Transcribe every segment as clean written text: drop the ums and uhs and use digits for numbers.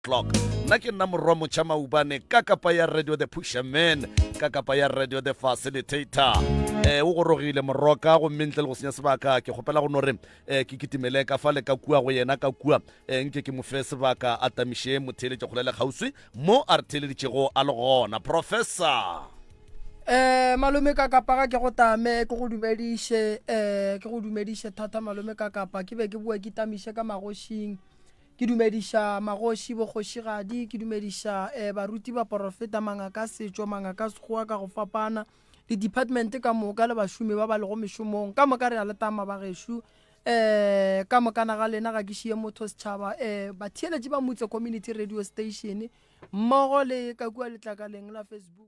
Clock. Nna ke nna morwa motšha maubane ka kapa ya Radio The Pusherman, ka kapa ya Radio The Facilitator. Eh, o gorogile moroka gomme ntle le go senya sebaka ke kgopela go no re eh, ke kitimele ka fa le ka kua go yena ka kua eh, nke ke mo fe sebaka a tamiše motheeletše kgole le kgauswi mo a re theeleditšego a le gona. Professor. Eh malome ka kapa ga ke go tame ke go dumediše eh ke go dumediše thata malome ka kapa ke be ke bua ke tamiše ka magošing. Ke dumediša magoši, bokgošigadi, ke dumediša eh, baruti, baporofeta, mangaka a setšo, mangaka a sekgowa ka go fapana, di-department ka moka le bašomi ba ba lego mešomong. Ka moka re a le tama bagešo. Eh, ka moka naga lena ga ke šie motho setšhaba. Eh, batheeletši ba Mutse Community Radio Station mmogo le ka kua letlakaleng la Facebook.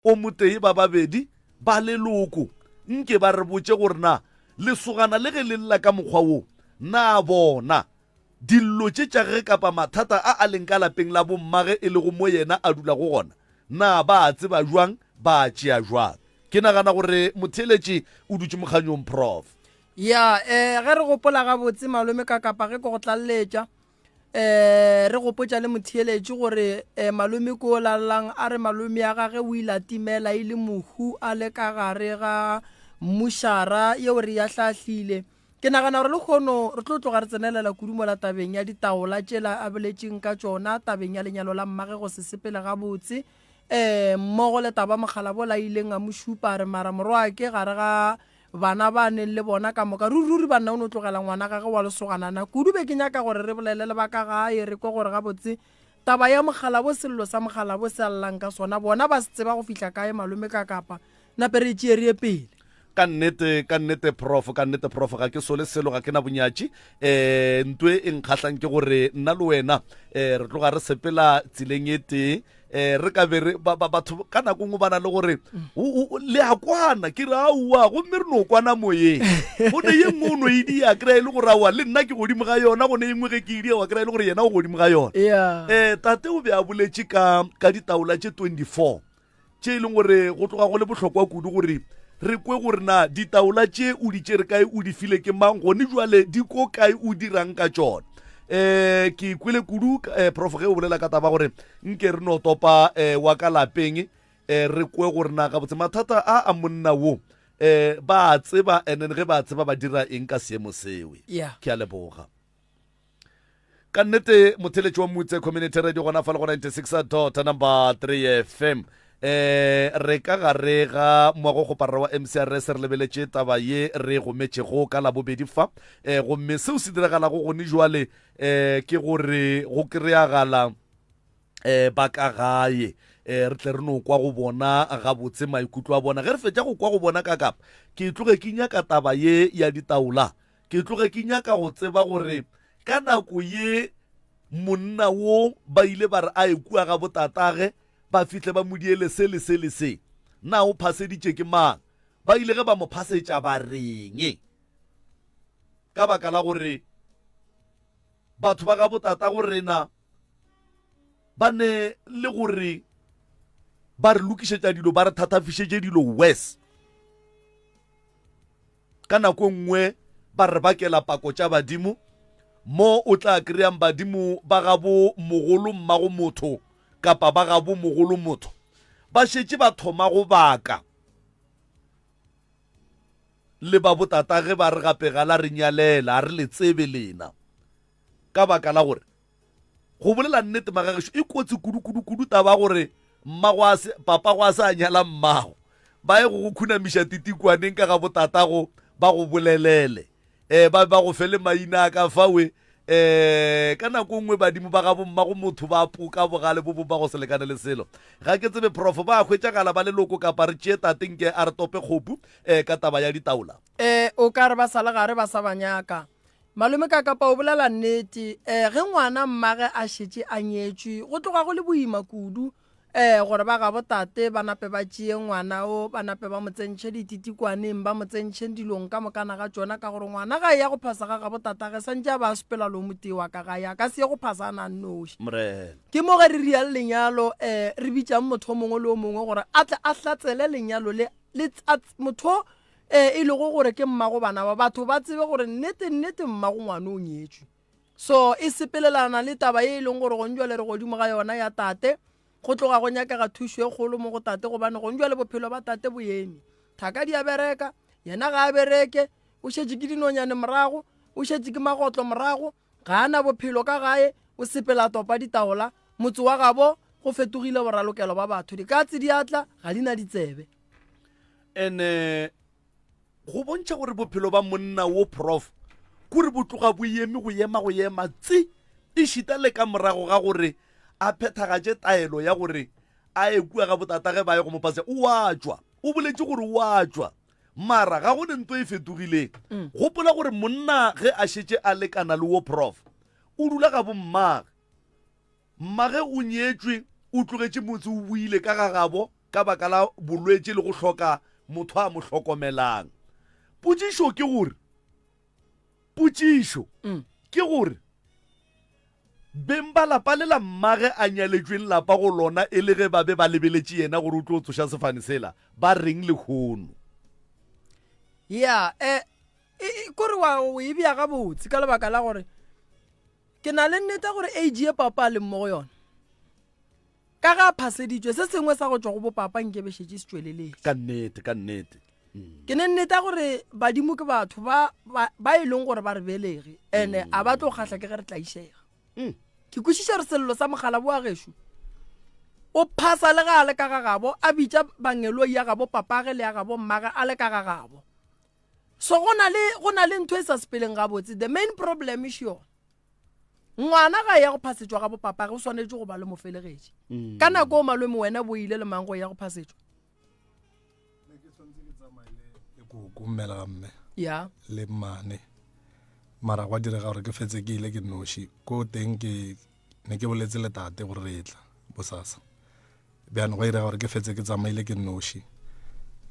O motee ba babedi ba leloko nke ba re botše gore na lesogana le ge le lla ka mokgwa wo, na bona dillo tše tša gage kapa mathata a a leng ka lapeng la bommage e lego mo yena a dulago gona, na ba a tseba bjang, ba a tšea bjang? Ke nagana gore motheeletši o dutše mokganyong. Prof. Ya, eh, ge re gopola gabotse malome ka kapa ge ke go tlaleletša, eh re gopotša le motheeletši gore eh, malome ko o lallang a re malome ya gage o ile a timela e le mohu a le ka gare ga mmušara yeo re ya hlahlile. Ke nagana gore lekgono re tlo tloga re tsenelela kudu mola tabeng ya ditaola tšela a boletšeng ka tšona, tabeng ya lenyalo la mmage go se sepele gabotse, um mmogo le taba mokgalabo la ileng a mo šupa a re mara morwake gare ga bana ba neng le bona ka moka. Ruri ruri banna o no tlogela ngwana gage wa lesoganana kudu. Be ke nyaka gore re bolele le ba ka gae re kwe gore gabotse taba ya mokgalabo, sello sa mokgalabo se a llang ka sona, bona ba se tseba go fihla kae malome ka kapa nape re tšee re ye pele. Ka nnete, ka nnete prof, ka nnete prof, ga ke sole selo, ga ke na bonyatši. Um ntwe e nkgahlang ke gore nna le wena um re tloga re sepela tseleng e tee. um re ka be re batho ka nako nngwe ba na le gore le a kwana ke re aowa gomme re no kwana moyeng go ne ye nngwe o no e dia kry-a e le gore aowa le nna ke godimo ga yona go ne e nngwe ge ke e dia wa kry-a e le gore yena o godimo ga yona um tate o be a boletše ka ka ditaola tše 24 tše e leng gore go tloga go le bohlokwa kudu gore re kwe gore na ditaola tše o di tšere kae o di file ke mang gone jwale di ko kae o dirang ka tšona um ke kwele kudu um prof ge o bolela ka taba gore nke re no topa um wa ka lapeng um re kwe gore na gabotse mathata a a monna wo um ba a tseba and then ge ba tseba ba dira eng ka seemo sewe ke a leboga ka nnete motheletši wa mutse community radio gona fa le go 96 dot number 3 fm eh re ka gare ga moago goparara wa mcrs re lebeletše taba ye re gometšego ka labobedi fa eh gomme seo se diragalago gone jwale eh ke gore go kry-agala eh ba ka gae eh re tle re no kwa go bona gabotse maikutlo a bona ge re fetša go kwa go bona ka kapa ke tloge ke nyaka taba ye ya ditaola Ke tloge ke nyaka go tseba gore ka nako ye monna wo ba ile ba re a ye kua ga botatage ba fihle ba mo diele se le se le se. Na o phaseditše ke mang? Ba ile ge ba mo phasetša ba reng? Ka baka la gore batho ba ga botatago rena ba ne le gore ba re lokišetša dilo ba re thatafišetše dilo worse. Ka nako e nngwe ba re bakela pako tša badimo, mo o tla kry-ang badimo ba gabo mogolo mmago motho kapa ba gabo mogolo motho ba šetše ba thoma go baka le ba botatage ba re gape ga la re nyalela a re le tsebe lena ka baka la gore Go bolela nnete magagešo e kotsi kudu-kudu-kudu taba gore mmago a se papago a se a nyala mmago ba ye go go khunamiša titikwaneng ka ga botatago ba go bolelele um ba ba go fe le maina a ka fawe um ka nako nngwe badimo ba gabo mmago motho ba poka bogale bo bo ba go se lekane le selo ga ke tsebe profo ba hwetšagala ba leloko kapa re tšee tate nke a re tope kgopu um ka taba ya ditaola um o ka re ba sa le gare ba sa ba nyaka Malome Kakapa o bolela nnete. Um ge ngwana mmage a šetše a nyetšwe, go tloga go le boima kudu um gore ba gabo tate ba nape ba tšee ngwana o, ba nape ba mo tsentšhe dititikwaneng, ba mo tsentšhe dilong ka mokana ga tšona, ka gore ngwana ga e ya go phasa ga gabo tatage santše a ba a sepela le o motee wa ka gae, a ka se ye go phasa a na a nnoši. Morena. Ke mo ge re riang lenyalo um re bitšang motho o mongwe le o mongwe gore a tle a hlatsele lenyalo le, le motho E, e lego gore ke mmago bana ba, batho ba tsebe gore nnete nnete mmago ngwana o nyetšwe. So e sepelelana le taba ye e leng gore gong jwale re godimo ga yona ya tate, go tloga go nyakega thušo e kgolo mo go tate gobane gong jwale bophelo ba tate bo eme. Thaka di a bereka, yena ga a bereke, o šetše ke dinonyane morago, o šetše ke magotlo morago, ga a na bophelo ka gae, o sepela topa ditaola, motse wa gabo go fetogile boralokelo ba batho, dikatse di atla ga di na ditsebe. Ene go bontšha gore bophelo ba monna wo prof kore bo tloga bo eme go ema go ema tsi ešita le ka morago ga gore a phethagatše taelo ya gore a ye kua ga botatage ba ye go mo pasa o a tšwa o boletše gore o a tšwa mara ga go ne nto e fetogileng mm. gopola gore monna ge a šetše a lekana le wo prof o dula ga bommage Mmage o nyetšwe, o tlogetše motse o boile ka ga gabo ka baka la bolwetši le go hloka motho a mo hlokomelang. Potšišo ke gore, potšišo mm. ke gore beng ba lapa le la mmage a nyaletšweng lapa go lona e le ge ba be ba lebeletše yena gore o tlo tsoša sefane sela ba reng lehono ya eh, e, e, kore wa o e bea gabotse ka lebaka la gore Ke na le nnete gore age ye papa a leng mo go yona, ka ge a phaseditšwe, se sengwe sa go tšwa go bopapa nke be šetše se tšweleletše. Ka nnete, ka nnete. Ke ne nnete ya gore badimo ke batho ba, ba, ba e leng gore ba re belege, ene a ba tlo kgahla ke ge re tlaišega. Mm. Ke kwešiša gore sello sa mogala bo wa gešo, o phasa le ge a le ka ga gabo, a bitša bangeloi ya gabo papage le ya gabo mmage a le ka ga gabo. So go na le go na le ntho e sa sepeleng gabotse. The main problem is yona. Ngwana ga ya go phasetšwa ga bopapage o swanetše go ba le mofelegetši. Mm. Ka nako o malome wena bo ile le mang go ya go phasetšwa? Ne ke tshwanetse ke tsamaye le koko mmela ga mme. Ya. Le mmane. Mara gwa direga gore ke fetse ke ile ke noši. Ko teng ke ne ke boletse le tate gore re tla bosasa. Bjano gwa irega gore ke fetse ke tsamaile ke nnoši,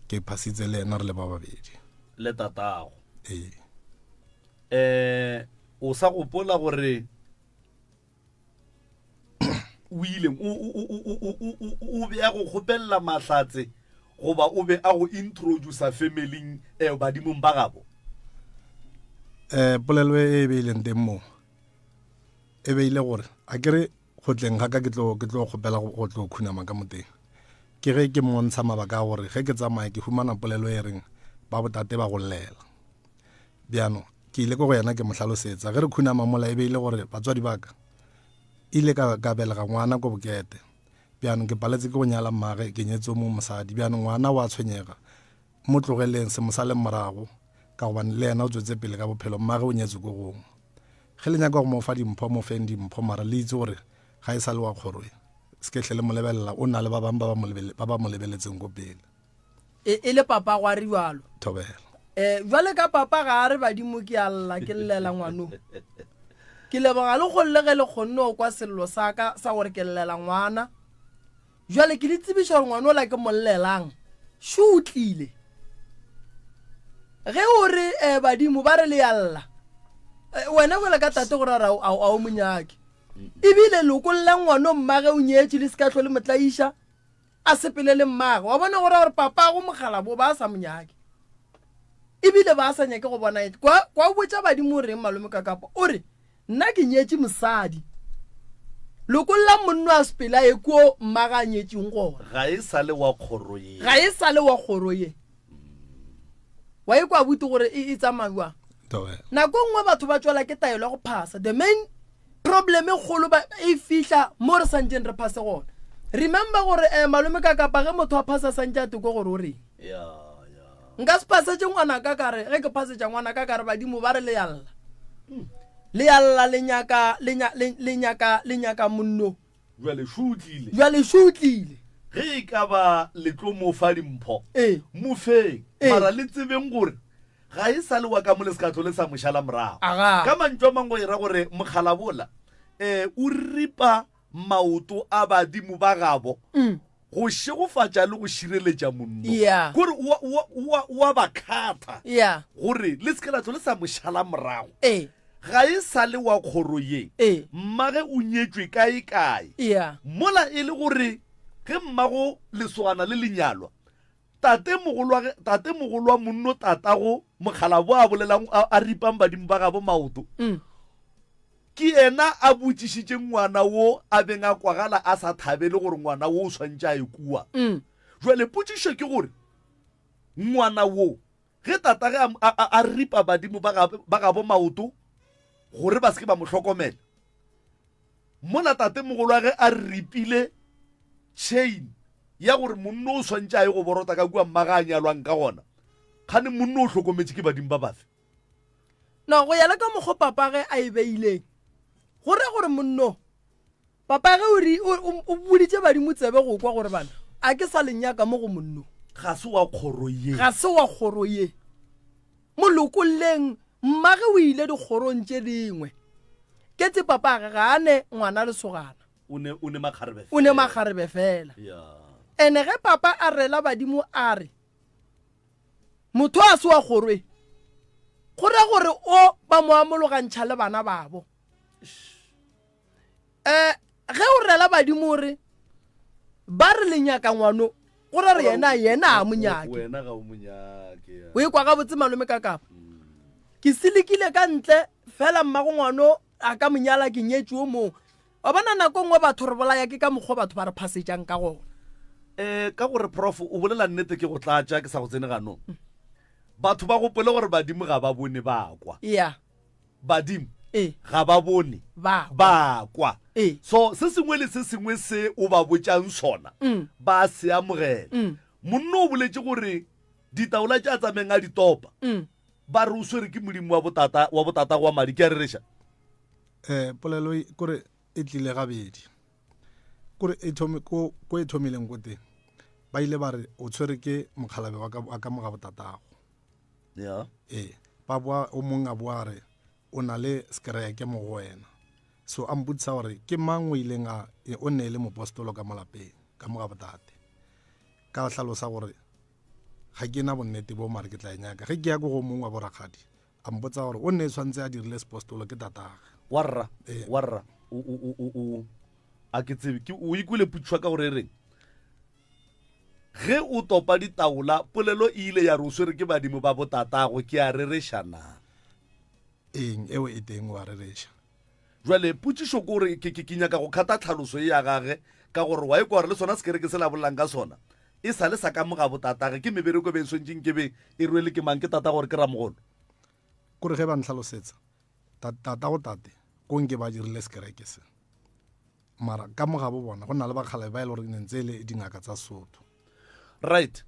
ke phasitse le yena re le ba babedi. Le tatago. Ee. Eh, o sa gopola gore o ile o be a go kgopelela mahlatse goba o be a go introducer familing eh, badimong ba gabo? Eh, polelo e e beileng teng mo e beile gore a kere go tleng ga ka ke tlo ke tlo kgopela go tlo khunama ka moteng ke ge ke mmontsha mabaka a gore ge ke tsamaya ke humana polelo e reng ba botate ba go llela bjano ke ile ko go yena ke mo hlalosetsa ge re khunama mola e be ile gore batswadi ba ka ile ka ka belega ngwana ko bokete bjano ke paletse ke go nyala mmage ke nyetse mo mosadi bjano ngwana wa tshwenyega Mo tlogeleng, se mo saleng morago, ka gobane le yena o tswetse pele ka bophelo, mmage o nyetswe ko gongwe. Ge le nyaka go mo fa dimpho, mo feng dimpho, mara le itse gore ga e sa le wa kgoro ye. Se ke hle le mo lebelela, o na le ba bangwe ba ba mo lebele, ba ba mo lebeletseng ko pele. E, e le papa gwa rialo. Thobela. E, jwale ka papa ga a re badimo ke a lla, ke llela ngwano. Ke leboga le kgolle ge le kgonne go kwa sello sa ka sa gore ke llela ngwana. Bjale ke le tsebiša gore ngwana ola ke mo llelang šo o tlile. Ge o re eh, badimo ba re le ya lla eh, wena jale ka tate gore a re a o mo nyake ebile lokolla ngwano mmage o nyetše le se ka hlole motlaiša a sepele le mmage wa bona gore gore papago mogalabo ba sa mo nyake ebile ba sa nyake go bona kwa kwa botša badimo o reng malome ka kapa o re Nna ke nyetše mosadi. Lokollang monno a sepele a ye kuo mmaga a nyetšeng gona. Ga e sa le wa kgoro ye. Ga e sa le wa kgoro ye. Wa ikwa abuti gore e, e tsamaya bjang? Nako e nngwe batho ba tšwela ke taelo ya go phasa. The main problem e kgolo ba e fihla mo re santšeng re phase gona. Remember gore eh, malome ka kapa ge motho a phasa santše a toko gore o reng. Yeah. Nka se phasetše ngwanaka ka re, ge ke phasetša ngwanaka ka re badimo ba re le ya lla. Le ya lla le nyaka, le nya, le, le nyaka, le nyaka monno. Bjale šo o tlile. Bjale šo o tlile. Ge e ka ba le tlo mo fa dimpho, Ee. mo feng. Ee. Mara le tsebeng gore ga e sa le wa ka mo le se ka tlo le sa mo šala morago. Aga. Ka mantšu a mangwe go e ra gore mokgalabola um o ripa maoto a badimo ba gabo mm. go šegofatša le go šireletša monno yeah. kore wa ba kgatha yeah. gore le seke la tlo le sa mošala morago e. ga e sa le wa kgoro ye e. mmage o nyetšwe kae kae yeah. mola e le gore ge mmago lesogana le lenyalwa Tatemogolwa, tatemogolwa monno tatago mokgalabo a bolelang a, a ripang badimo ba gabo maoto. Mm. Ke yena a botšišitše ngwana wo a beng a kwagala a sa thabele gore ngwana wo o swantše a ye kua. Mm. Jwale potšišo ke gore ngwana wo ge tatage a, a, a, a ripa badimo ba gabo, ba gabo maoto gore ba se ke ba mo hlokomela, Mola tatemogolwage a ripile chain ya gore monno o swantše a ye go borota ka kua mmaga a nyalwang ka gona, kgane monno o hlokometše ke badimo ba bafe? No, go ya le ka mokgo papage a e beileng, go ra gore monno, papage o ri, o, o, o boditše badimo tsebe go kwa gore bana, a ke sa le nyaka mo go monno. Ga se wa kgoro ye. Ga se wa kgoro ye. Mo lokolleng, mmage o ile dikgorong tše dingwe. Ketse papage ga a ne ngwana lesogana. O ne, o ne makgarebe O ne makgarebe fela. Yeah. Ene ge papa a rela badimo a re, Motho a se wa kgoro e, go ra gore o ba mo amologantšha le bana babo. Um ge o rela badimo o re, ba re le nyaka ngwano, go ra re yena yena a mo nyake. Wena ga o mo nyake. ya. O e kwa gabotse malome ka kapa. Ke silikile ka ntle fela mmago ngwano a ka mo nyala ke nyetše o mongwe. Wa bona nako nngwe batho re bolaya ke ka mokgwa batho ba re phasetšang ka gona. Um ka gore prof o bolela nnete ke go tlatša ke sa go tsene ganong. Batho ba gopole gore badimo ga ba bone ba kwa. Ya. Badimo Ee. ga ba bone Ba kwa. ba kwa. Ee. So se sengwe le se sengwe se o ba botšang sona Mm. ba se amogela. Mm. Monna o boletše gore ditaola tša tsameng a di topa Mm. ba re o swere ke modimo wa botata wa botatago wa madi ke a rereša. Eh polelo e kore e tlile gabedi. Kore e thome ko ko e thomileng ko teng. Ba ile ba re o tshwere ke mokgalabe wa ka wa ka mo ga botatago. Yeah. Ee, ba boa o mong a boa re o na le sekereke mo go wena. So a mpotsa gore ke mang o ileng a o ne e le mopostolo ka mo lapeng. ka mo ga botate ka hlalosa gore ga ke na bonnete bo mare ke tla e nyaka ge ke ya ko go mongwe wa borakgadi a mpotsa gore o nne e tshwanetse a dirile sepostolo ke tatage warra ee. warra o a ke tsebe ke o ikwele putšwa ka gore e reng ge o topa ditaola polelo e ile ya re o swere ke badimo ba botatago ke a rereša na eng eo e teng wa rereša Jwale potšišo ke gore ke, ke, ke nyaka go kgata tlhaloso ye ya gage, ka gore wa ekwa gore le sona sekereke se la bolelang ka sona e sa le sa ka moga botatage, ke mebereko e be e swantšeng ke be e rwele ke mang, ke tata gore ke ramogolo. Kore ge ba ntlhalosetsa, ta, tatago tate, ko nke ba dirile sekereke se. Mara ka mogabo bona go na le bakgalabe ba e le gore ne ntse e le dingaka tsa Sotho. Right.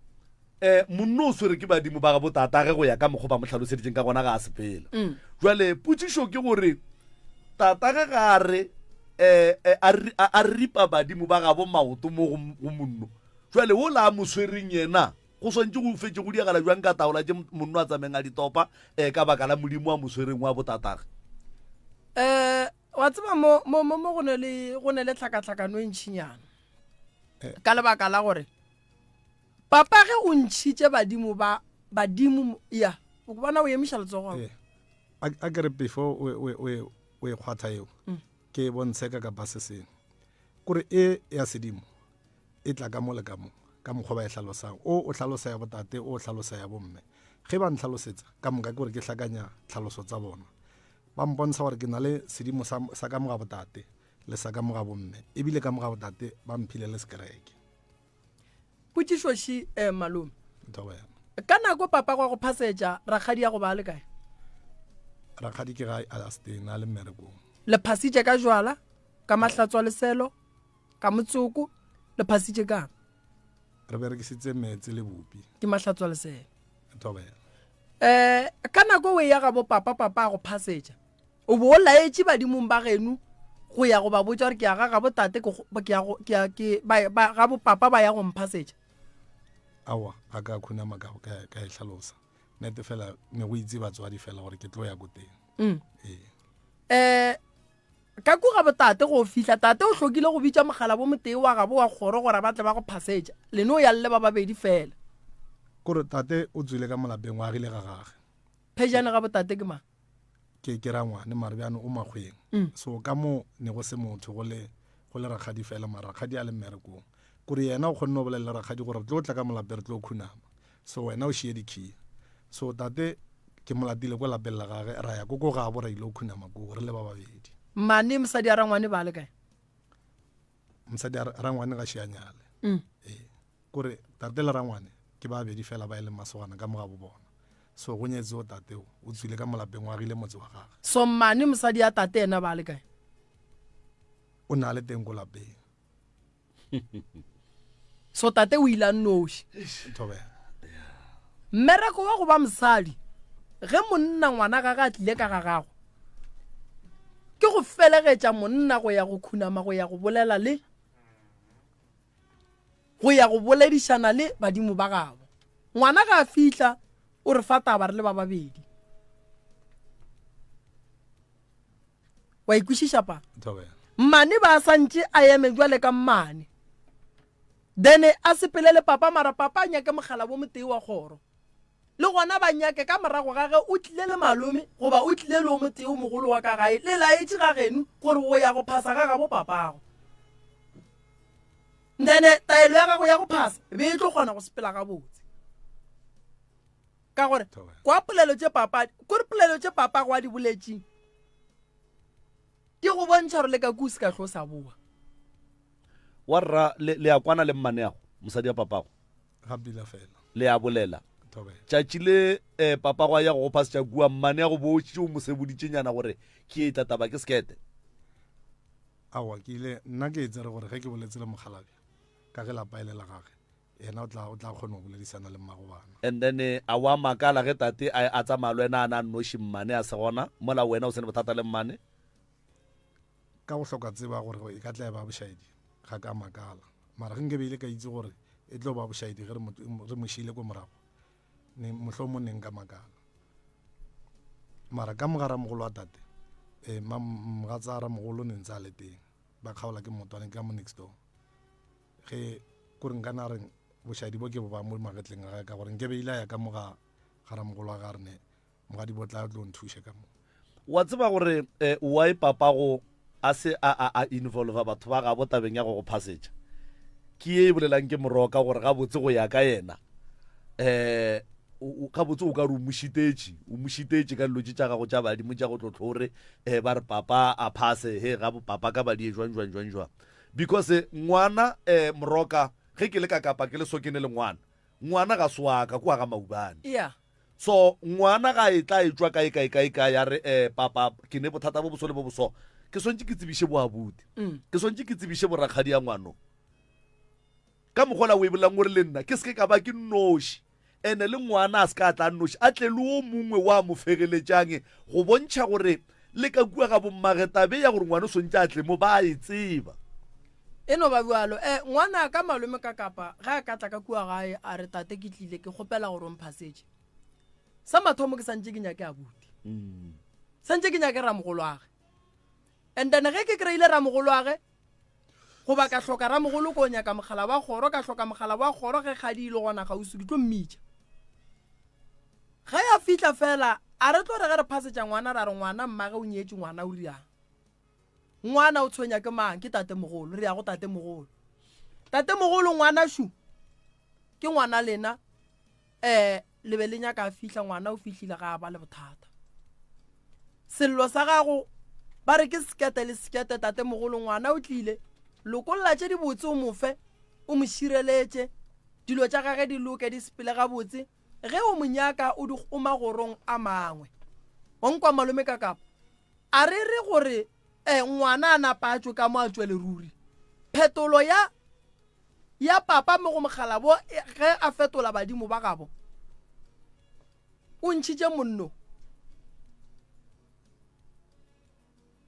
Eh, monno o swere ke badimo ba ga botatage go ya ka mokgwa ba mo hlaloseditseng ka gona ga a sepela. Mm. Jwale potšišo ke gore tatage ga a re eh, eh, a ripa badimo ba gabo maoto mo go monno. Jwale o la mo swereng yena go swantse go fetse go diagala jwang ka taola tše monno a tsameng a ditopa um ka baka la modimo a mo swereng wa botatage. Um wa tseba mo mo mo go ne le go ne le tlhakatlhakano e ntšhinyana eh. ka lebaka la gore papa ge o ntšhitše badimo ba badimo ya o bona o emiša letsogo eh, a ke re before o e kgwatha eo mm. ke e bontshe ka kapa se sengwe kore e ya sedimo e tla ka mo le ka mo ka mokgwa ba e hlalosang o o hlalosa ya botate o hlalosa ya bomme ge ba ntlhalosetsa ka moka ke gore ke hlakanya tlhaloso tsa bona ba mpontsha gore ke na le sedimo sa, sa ka moga botate le sa ka moga bomme ebile ka moga botate ba mphile le sekereke potšišoši um eh, malome ka nako papa gwa go phasetša rakgadi ya go ba le kae rakgadi ke ga a seteng a le mmerekong le phasitše ka jwala ka mahlatswa leselo ka motsoko le phasitše kang re berekisitse meetse le bopi ke mahlatswa leselo um eh, ka nako o e ya gabo papa papa a go phasetša O bo o laetše badimong ba geno go ya go ba botša gore ke ya ga gabo tate ke ya go ke ya ke ba ba gabo papa ba ya go mphasetša. Aowa, ga ka khunama ka ka ka e hlalosa. Nete fela ne go itse batswadi fela gore ke tlo ya ko teng. Mm. Ee. Eh ka ku ga botate go fihla tate o hlokile go bitša mogala bo motee wa gabo wa kgoro gore ba tle ba go phasetša lene o ya le ba babedi fela. Kore tate o tswile ka molapeng wa agile ga gage. Phejane ga botate ke mang? Ke ke rangwane mare bjano o makgweng. Mm. So ka mo ne go se motho go le go le rakgadi fela mara rakgadi a le mmerekong. Kore yena o kgonne go bolelela rakgadi gore re tlo tla ka molape re tlo khunama. So wena o šie dikhiya. So tate ke mo latile ko lapeng la gage ra ya ko ko gabo ra ile go khunama koo re le ba babedi. Mmane mosadi a rangwane ba le kae? Mosadi a rangwane ga šia nyale. Mm. Ee. Kore tate le rangwane ke ba babedi fela ba e leng masogana ka mo ga bo bona. So go nyetse o tate o, o tswile ka mo lapeng o agile motse wa gage. So mmane mosadi ya tate yena ba le kae? O ne a le teng ko lapeng. So tate o ile a nnoši. Thobela. Mmereko wa go ba mosadi ge monna ngwana gage a tlile ka ga gago ke go felegetša monna go ya go khunama go ya go bolela le go ya go boledišana le badimo ba gabo. Ngwana ga a fihla o re fa taba re le ba babedi. Wa ikwešiša pa? Mmane ba sa ntše a eme jwale ka mmane. Then a sepele le papa mara papa a nyake mogala bo motee wa kgoro. Le gona ba nyake ka morago ga ge o tlile le malome goba o tlile le o motee o mogolo wa ka gae le laetše ga geno gore o ya go phasa ga gabo papago. Then taelo ya gago ya go phasa be e tlo kgona go sepela gabotse. Ka gore kwa polelo tše papa kore polelo tše papago a di boletšeng di go bontšha gore le ka kua se ka hlo sa boa. Wa rra le, le a kwana le mmaneago mosadi ya papago? Ga pila fela. Le a bolela. Tšatši le eh, papago a ya go go phasetša kua mmaneago bo o šetše o mo seboditšenyana gore ke etla taba ke sekete. Aowa ke ile nna ke e tsere gore ge ke boletse le mokgalabje ka ge lapa e le la gage yena o tla o tla kgona go boledisana le mmago bana. And then eh, a wa makala ge tate a, a tsamaya le wena a na a nnoši mmane a se gona mola wena o se ne bothata le mmane? Ka go hloka tseba gore e ka tla e ba bošaedi ga ka makala mara ge nke be ile ka itse gore e tlo ba bošaedi ge re mo šiile ko morago ne mohlomong ne nka makala. Mara ka mogara mogolo wa tate eh, mogatsa ramogolo ne ntse a le teng ba kgaola ke motwane ka mo next door. Ge kore nka na reng bošadi bo ke bo ba mo magetleng a ka gore nke be ile ya ka mo ga ga ramogolo wa ga rene mogadi bo tla tlo nthuše ka mo. Wa tseba gore eh, why papago a se a a a involve batho ba gabo tabeng ya go go phasetša? Ke ye e bolelang ke Moroka gore gabotse go ya ka yena eh gabotse o ka re o mo šitetše, o mo šitetše ka dilo tše tša gago tša badimo tša go tlo tlhore eh ba re papa a phase he ga bo papa ka badie jwang jwang jwang jwang. Because ngwana eh Moroka ge ke le ka Kapa ke le so ke ne le ngwana, ngwana ga se wa ka ke wa ga Maubane. Yeah. So ngwana ga e tla e tšwa kae kae kae kae ya re eh papa ke ne bothata bo boso le bo boso ke swantše ke tsebiše boabuti mm. ke swantše ke tsebiše borakgadi ya ngwano ka mokgwa la o e bolelang gore le nna ke seke ka ba ke noši ene le ngwana a se ka tla noši a tle le o mongwe wa mo fegeletšang go bontšha gore le ka kua ga bommage tabe ya gore ngwana o swantše a tle mo ba e tseba E no ba bjalo. E, ngwanaka malome ka kapa ge a ka tla ka kua gae a re tate ke tlile ke kgopela gore o mphasetše. Sa mathomo ke santše ke nyake abuti. Mm. Santše ke nyake ramogolwage. And then ge ke kry-ile ramogolwage goba ka hloka ramogolo ko nyaka mogala wa kgoro ka hloka mogala wa kgoro ge kgadi e le gona gausi ke tlo mmitša. Ge a fihla fela a re tlo re ge re phasetša ngwana ra re ngwana mmage o nyetše ngwana o riang. Ngwana o tshwenya ke mang? Ke tatemogolo. Re ya go tatemogolo. Tatemogolo ngwana šu ke ngwana lena eh le be le nyaka a fihla ngwana o fihlile ga a ba le bothata. Sello sa gago ba re ke sekete le sekete tatemogolo ngwana o tlile lokolla tše dibotse o mofe o mo šireletše dilo tša gage di loke di sepele gabotse ge o mo nyaka o di o magorong a mangwe. Wa nkwa malome ka kapa A re re gore eh, ngwana a napa a tšwe ka mo a tšwele ruri. Phetolo ya ya papa mo go mogalabo e, ge a fetola badimo ba gabo o ntšhitše monno.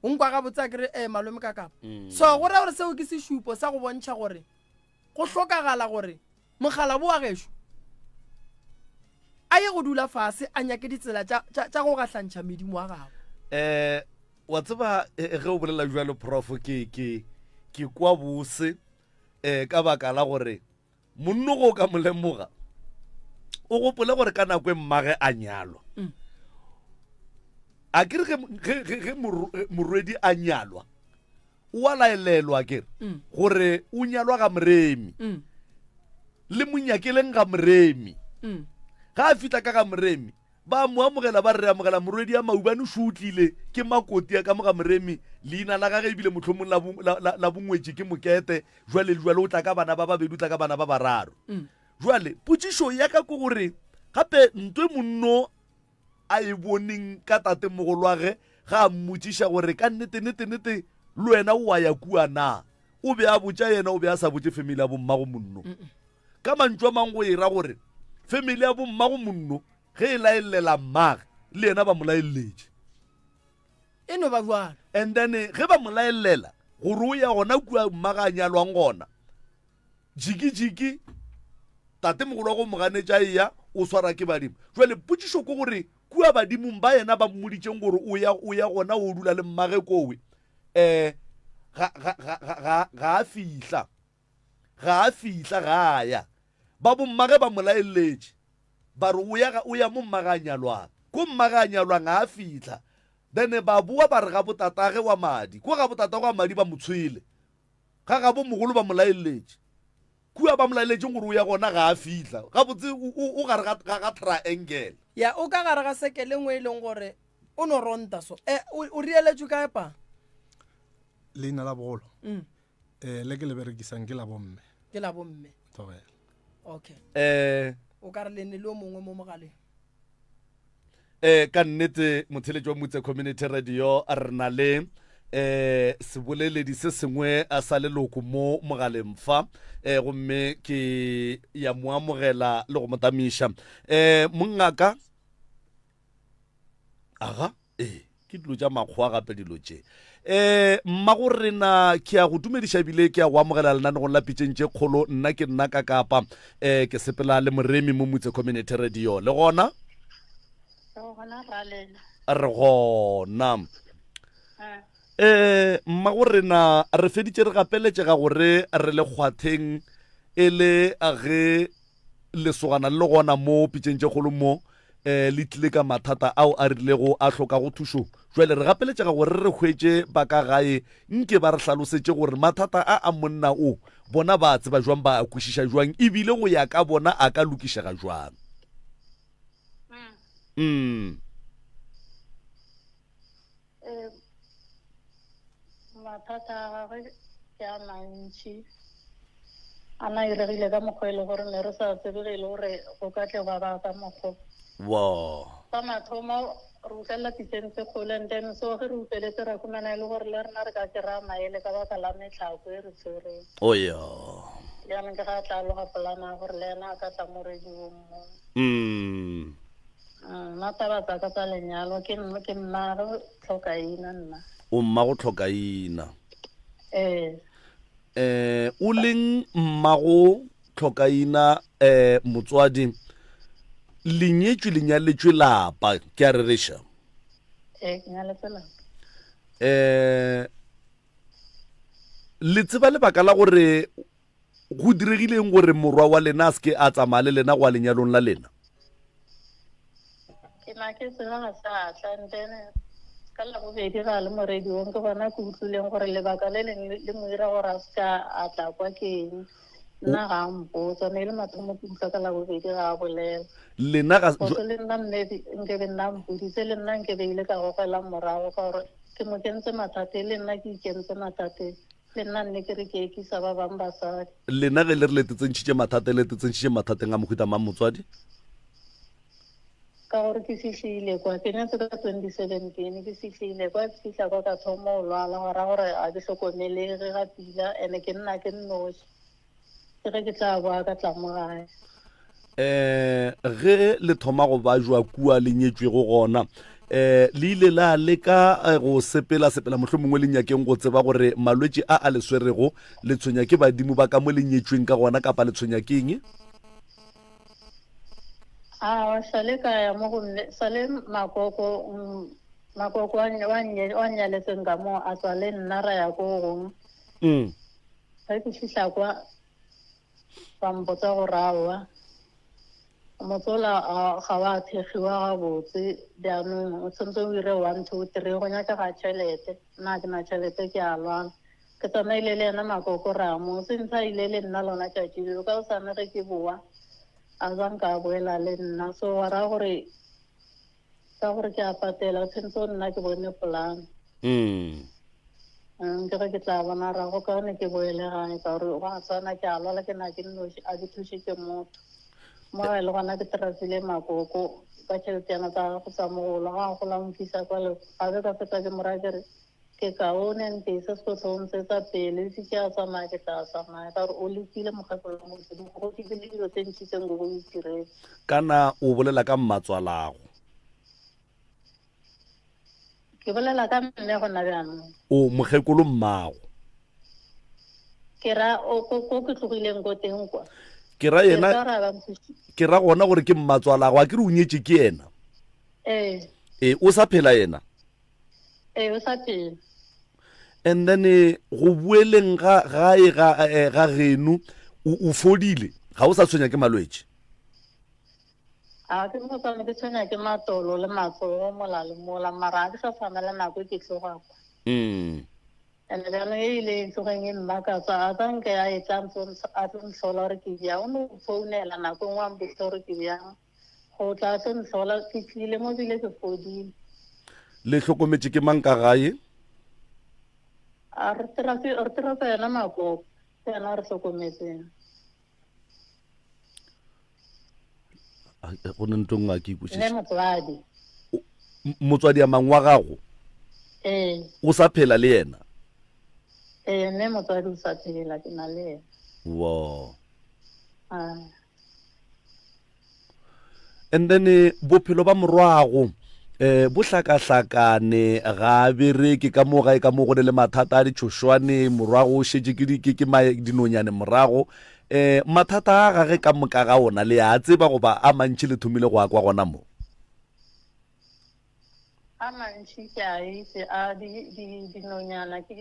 O nkwa gabotse a kere eh, malome ka kapa. Mm. So go ra gore seo ke sešupo sa go bontšha gore go hlokagala gore Mokgalabo wa gešo a ye go dula fase a nyake ditsela tša go gahlantšha medimo wa gagwe. Um wa tseba eh, eh, ge o bolela jalo prof ke ke ke kwa bose um ka baka la gore monno go ka mo lemoga o gopole gore ka nako e mmage a nyalwa mm. a ke re ge morwedi a nyalwa o a laelelwa ke mm. gore o nyalwa ga moremi mm. le monyakeleng ga moremi mm. ga a fitlha ka ga moremi ba mo amogela ba re amogela morwedi ya maubane o šutlile ke makoti ya ka mo ga moremi leina la gage ebile mohlomong la bongwetši ke mokete jwale le jwale o tla ka bana ba babedi o tla ka bana ba bararo jwale potšišo ya ka ke gore gape ntwe monno a e boneng ka tatemogolwage ga a mmotšiša gore ka nnete nete nete le wena o a ya kua na. O be a botša yena, o be a sa botše family ya bommago monno. Ka mantšu a mang go e ra gore family ya bommago monno ge e laellela mmage le yena ba mo laelletše. E no ba bjalo. And then ge ba mo laellela gore o ya gona kua mmage a nyalwang gona, jiki-jiki tatemogolo wa go mo ganetša eya o swara ke badimo jale potšišo ke gore kua badimong ba yena ba mmoditšeng gore o ya o ya gona o dula le mmage kowe um ga ga ga ga ga a fihla ga a fihla ga a ya ba bommage ba mo laeletše ba re o ya o ya mo mmage a nyalwang ko mmage a nyalwang ga a fihla then ba boa ba re ga botatage wa madi ko ga botatage wa madi ba mo tshwele Ga gabo mogolo ba mo laeletše. Kua ba mo laeletšeng gore o ya gona ga a fihla. Gabotse o gare ga, ga, ga triangle. Ya, o ka gare ga sekele nngwe e leng gore o no ronta so. E, o, o rieletšwe kae pa? Leina la bogolo? Mm. Eh, le ke le berekisang ke la bomme. Ke la bomme. Thobela. Okay. Eh. O ka re le ne le o mongwe mo mogaleng. Eh ka nnete motheletši wa Mutse Community Radio re na le eh seboleledi se sengwe a sa leloko mo mogaleng fa eh gomme ke ya mo amogela le go mo tamiša eh mongaka aga ee ke dilo tša makgowa gape dilo tše um mmago rena ke ya go dumediša ebile ke ya go amogela lenanegong la pitšeng tše kgolo nna ke nna ka kapa um ke sepela le moremi mo motse community radio le gona re gona eh. Eh, mmago rena re feditše re gapeletšega gore re le kgwatheng e le ge lesogana le le gona mo pitšeng tše kgolo mo eh le tlile ka mathata ao a rilego a hlokago thušo. Jwale re gapeletšega gore re hwetše ba ka gae nke ba re hlalosetše gore mathata a a monna o bona ba a tseba jwang, ba a kwešiša jwang ebile go ya ka bona a ka lokišega jwang. Mm. Eh, mathata a gagwe ke a mantši a na iregile ka mokgwa e le gore ne re sa tsebe ge e le gore go ka tle gwa ba ka mokgwa Wa. sa mathomo re utlwelela pitseng tse kgolo and then so ge re utlweletse ra khumana e le gore le rena re ka kry-a maele ka baka la metlhako e re tshwereng O ya. jaanong ke ga a tla loga polana ya gore le ena a ka tla mo radiong mo Mm. Nna taba tsa ka tsa lenyalo ke nna ke mmago tlhokaina nna. O mmago tlhokaina. Ee. Eh o leng mmago tlhokaina eh motswadi le nyetšwe le nyaletšwe lapa ke a rereša? Ee ke nyaletswe lapa. Eh le tseba lebaka la gore Go diregileng gore morwa wa lena a se ke a tsamaya le lena go ya lenyalong la lena? Ke na ke tseba ga se a tla and then ka labobedi ga le mo radiong ke gona ke utlwileng gore lebaka le leng le mo ira gore a se ka a tla kwa ke eng. Nna ga a mpotsa, ne e le mathomo ke utlwa ka labobedi ga a bolela. Lena ga Gote le nna mme nke be nna mpoditse le nna nke be ile ka gogela morago ka gore ke mo kentse mathateng le nna ke ikentse mathateng. Le nna nne ke re ke ekisa ba bang basadi. Lena ge le re le tetsentšhitše mathata, le tetsentšhitše mathateng a mohuta mang motswadi? Ka gore ke fihlile kwa, ke nyetse ka 2017, ke fihlile kwa, ke fihla kwa ka thoma go lwala, gwa ra gore ga ke hlokomelege ga pila, ene ke nna ke nnoši. Ke ge ke tla boa ka tla mo gae. Um ge le thoma go bajwa kua le nyetšwego gona, um le ile la leka eh, go sepela sepela mohlomongwe le nyakeng go tseba gore malwetši a a le swerego le tshwenya ke badimo ba ka mo le nyetšweng ka gona kapa le tshwenya ke eng? Aowa, sale ka ya mo go mme, sale makoko, mm, makoko wa wa nye- wa nnyaletseng ka moo a tswa le nna ra ya ko gongwe. Mm. Ge ke fihla kwa, ba mpotsa gore aowa, motse ola ga wa thekgiwa gabotse, bjanong o tshwanetse o dire one, two, three, go nyakega tšhelete. Nna ga ke na tšhelete, ke a lwala. Ke tsamaile le yena makoko ra mo, since a ile le nna lona tšatši leo, ka gosane ge ke boa, a zanka a boela le nna. So gwa raya gore Ka gore ke a patela, o tshwanetse o nna ke bone polane. Mm. Mm, ke ge ke tla bona ra go kaone ke boele gae ka gore go a tshwana ke a lwala ke na ke nnoši a ke thuše ke motho. Mo gae le gona ke trasile makoko ka tšheleteyana tsa gagwe tsa mogolo ga a gola nkisa kwa le ga be ka fetsa ke mo raya ke re ke kaone ntese se tlo ntsetsa pele se ke a tsamaya ke tla tsamaya ka gore o lekile mokgekolo wa modimo go ke le dilo tse ntši tse nko go itiretse. Kana o bolela ka mmatswalago? Ke bolela ka mme gona bjanong. O mokgekolo mmago? Ke ra o ko ko ke tlogileng ko teng kwa. Ke ra yena ke ra gona gore ke mmatswalago a ke re o nyetše ke yena? Ee. Ee o sa phela yena? Ee, o sa phela. And then eh, go boeleng ga gae ga eh, ga geno o o fodile ga o sa tshwenya ke malwetši? A ke mo tsane ke tshwenya ke matolo le matsogo mola le mola mara ga ke sa tshwana le nako e ke tloga kwa. Mm. And bjalo e ile e tlogeng e mmakatsa a tla nke a e tla a tlo ntlhola gore ke bjang o no founela nako e nngwe a mpotsa gore ke bjang. Go tla tlo ntlhola ke tlile mo bile ke fodile. Le hlokometše ke mang ka gae? A re tira re tira ka yena makoko, ke yena a re hlokometseng. Go ne ntho nngwe a ke ikwešiše. Mme motswadi. Motswadi a mang wa gago? Ee. O sa phela le yena? Ee, mme motswadi o sa phela, ke na le yena. Wo. Ah. And then eh, bophelo ba morwago eh bo hlakahlakane ga a bereke ka mo gae ka mo go ne le mathata a ditšhošwane morwago o šetše ke ke ke dinonyane morago eh mathata a gage ka moka ga ona le a tseba goba a mantši le thomile go a kwa gona mo? A mantši ke a itse a di, di, dinonyana, ke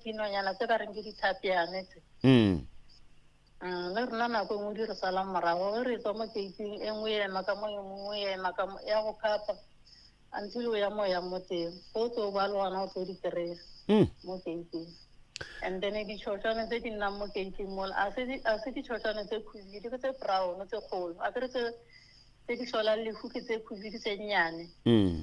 dinonyana tse ba reng ke dithapiane tse. Mm. Mm, le rena nako e nngwe di re salang morago ge re tswa mo keiting e nngwe e ema ka mo e nngwe e ema ka mo ya go khapa until o ya mo yang mo teng ge o tlo ba le gona o tlo di kry-a mm. mo keiting and then ditšhotšwane tse di nnang mo keiting mola a se ditšhotšwane tse khubidu ke tse brown tse kgolo a kere tse tse di hlolang lehu ke tse khubidu tse nnyane mm.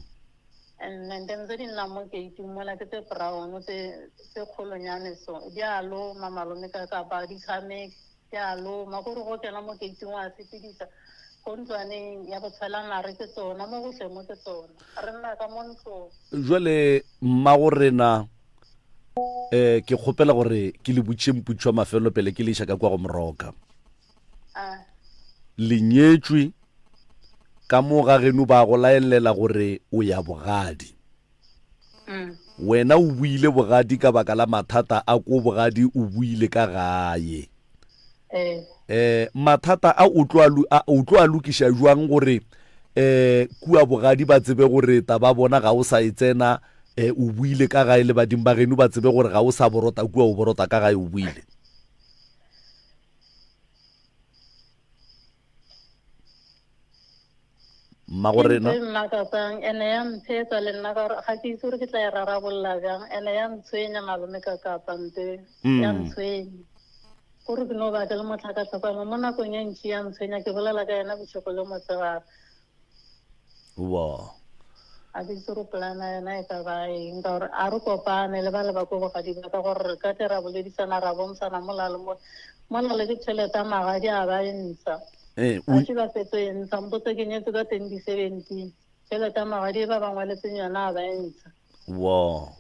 and then tse di nnang mo keiting mola ke tse brown tse tse kgolonyane so di a loma malome ka kapa di tshameke di a loma kore go kena mo keiting wa sepedisa ko ntlwaneng ya botshelamare ke tsona mo gotlhe mo ke tsona re nna ka mo ntlong jwale mmago rena um ke kgopela gore ke le botšhe mputšwa mafelo pele ke le iša ka kwa go moroka Le nyetšwe ka mo ga geno ba go laelela gore o ya bogadi. Mm. Wena o buile bogadi ka baka la mathata a ko bogadi o buile ka gae. Eh. Eh mathata a o tlo a o tlo a lokiša jwang gore eh kua bogadi ba tsebe gore taba bona ga o sa e tsena eh o buile ka gae le badimo ba geno ba tsebe gore ga o sa borota kua o borota ka gae o buile. Mmago rena. Ke ntho e mmakatsang ene ya mphetsa le nna ka gore ga ke itse gore ke tla e rarabolola bjang ene ya ntshwenya malome ka kapa nte ya ntshwenya gore ke no ba ke le motlhakatlhakano mo nakong e ntši ya ntshwenya ke bolela ka yena bošego le motshegare Wa. A ke itse gore polana yona e ka ba eng ka gore a re kopane le ba le ba ko bogadi ba ka gore re ka tle ra boledisana ra bontshana mola le mola mola le ditšhelete a magadi a ba e ntsha Eh, a se ba fetso e ntsha mpotse ke nyetse ka 2017 tšhelete ya magadi e ba ba ngwaletseng yona a ba e ntsha Wa.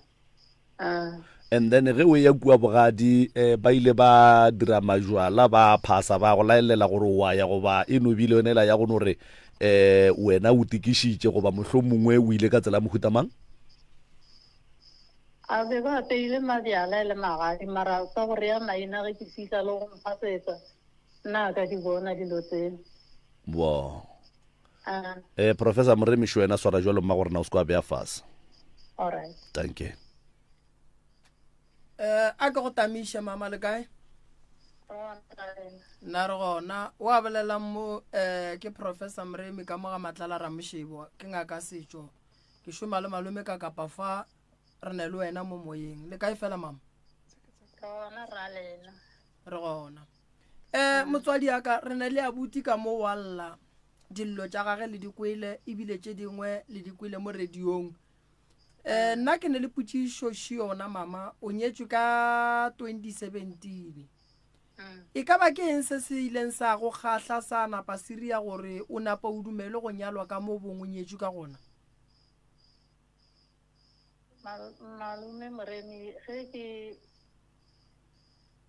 Ah. And then ge o ya kua bogadi eh, ba ile ba dira majwala ba phasa ba go laelela gore wa ya goba e no bile yone ela ya go no re eh wena o tikišitše goba mohlomongwe o ile ka tsela ya mohuta mang? A be ba apeile mabjala e le magadi mara sa go rea maina ge ke fihla le go mphasetsa nna ka di bona dilo tseo. Bo. Ah. Eh Professor Moremiši wena swara jwalo mma gore na o se kwa bea fase. All right. Thank you. Eh a ke go tamiše mama le kae? Nna re gona o a bolelang mo eh ke Professor Moremi ka mo ga Matlala Ramoshebo ke ngaka setšo ke šoma le malome ka kapa fa re ne le wena mo moyeng le kae fela mama? Gona ra lena. Re gona. Eh motswadi ya ka re ne le abuti ka mo wa lla dillo tša gage le di kwele ebile tše dingwe le di kwele mo radiong eh nna ke ne le potšišo še yona mama o nyetšwe ka 2017 mm. e ka ba ke eng se se ileng sa go kgahla sa napa siria gore o napa o dumele go nyalwa ka mo bong o nyetšwe ka gona Malome Moremi ge ke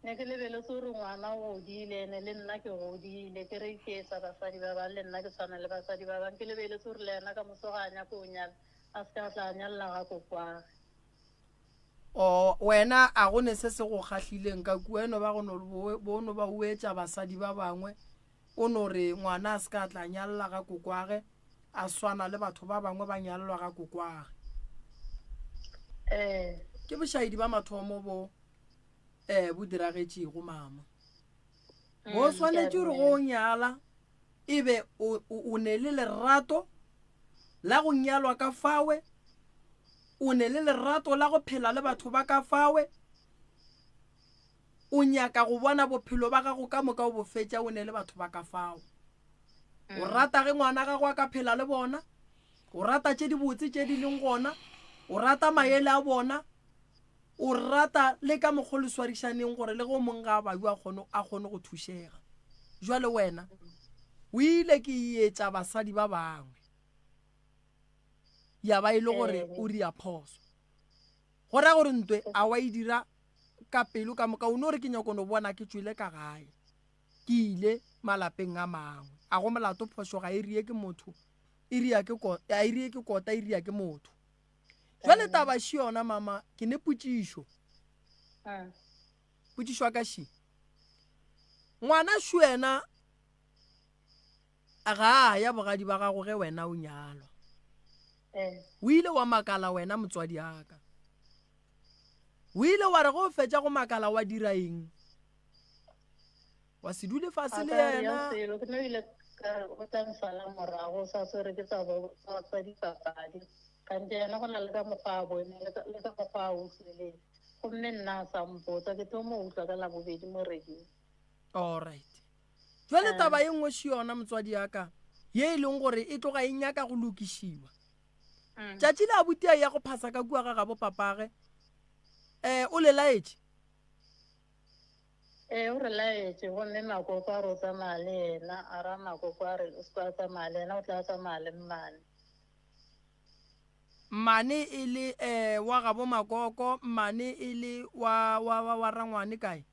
ne ke lebeletse gore ngwana o godile ene le nna ke godile ke re ke etsa basadi ba bang le nna ke tshwana le basadi ba bang ke lebeletse gore le ena ka moso ga a nyako o nyala a se ka tla nyalela ga kokwage O wena a go ne se se go kgahlileng ka kua eno ba go no bo no ba o etša basadi ba bangwe o no re ngwana a se ka tla nyalela ga kokwage a swana le batho ba bangwe ba nyalelwa ga kokwage. Ee. Ke bošaedi ba mathomo bo eh bo diragetšego mama. Bo Mm, swanetše ke a gore go dumela. nyala e be o, o, o ne le lerato la go nyalwa ka fawe, o ne le lerato la go phela le batho ba ka fawe, o nyaka go bona bophelo ba gago ka moka o bo fetša o ne le batho ba ka fao. O Mm. rata ge ngwana gago a ka phela le bona, o rata tše dibotse tše di leng gona, o rata maele a bona, o rata le ka mokgwa le swarišaneng gore le ge o mong ga a bajo a kgone, a kgone go thušega. Jwale wena o ile ke etša basadi ba bangwe ya ba e le gore Ee. o ria phoso. Go ra gore ntwe a wa e dira ka pelo ka moka o no re ke nyako no bona ke tšwele ka gae ke ile malapeng a mangwe. A go molato phošo ga e rie ke motho e ria ke ko, a e rie ke kota e ria ke motho. Jwale taba še yona mama ke ne potšišo. Mm. Potšišo ya ka še. Ngwana šo yena ga a ya bogadi ba gago ge wena o nyalwa. Eh. O ile wa makala wena motswadi aka. O ile wa re go o fetša go makala wa dira eng? Wa se dule fase le yena. Selo ke no ile ka re o tla nsala morago sa swere ke tsa tsa dipapadi. Kante yena go na le ka mokgwa a bone le ka mokgwa a utlwileng. Gomme nna a sa mpotsa ke tlo mo utlwa ka labobedi mo radio. All right. Jwale taba ye nngwe še yona motswadi ya ka ye e leng gore e tloga e nyaka go lokišiwa. Mm. Tšatši le abuti a ya go phasa ka kua ga gabo papage um o le laetše? Ee, o re laetše gomme Makoko a re o tsamaya le yena, a ra Makoko a re o se a tsamaya le yena, o tla tsamaya le mmane. Mmane e le um wa gabo Makoko, mmane e le wa, wa, wa, wa rangwane kae?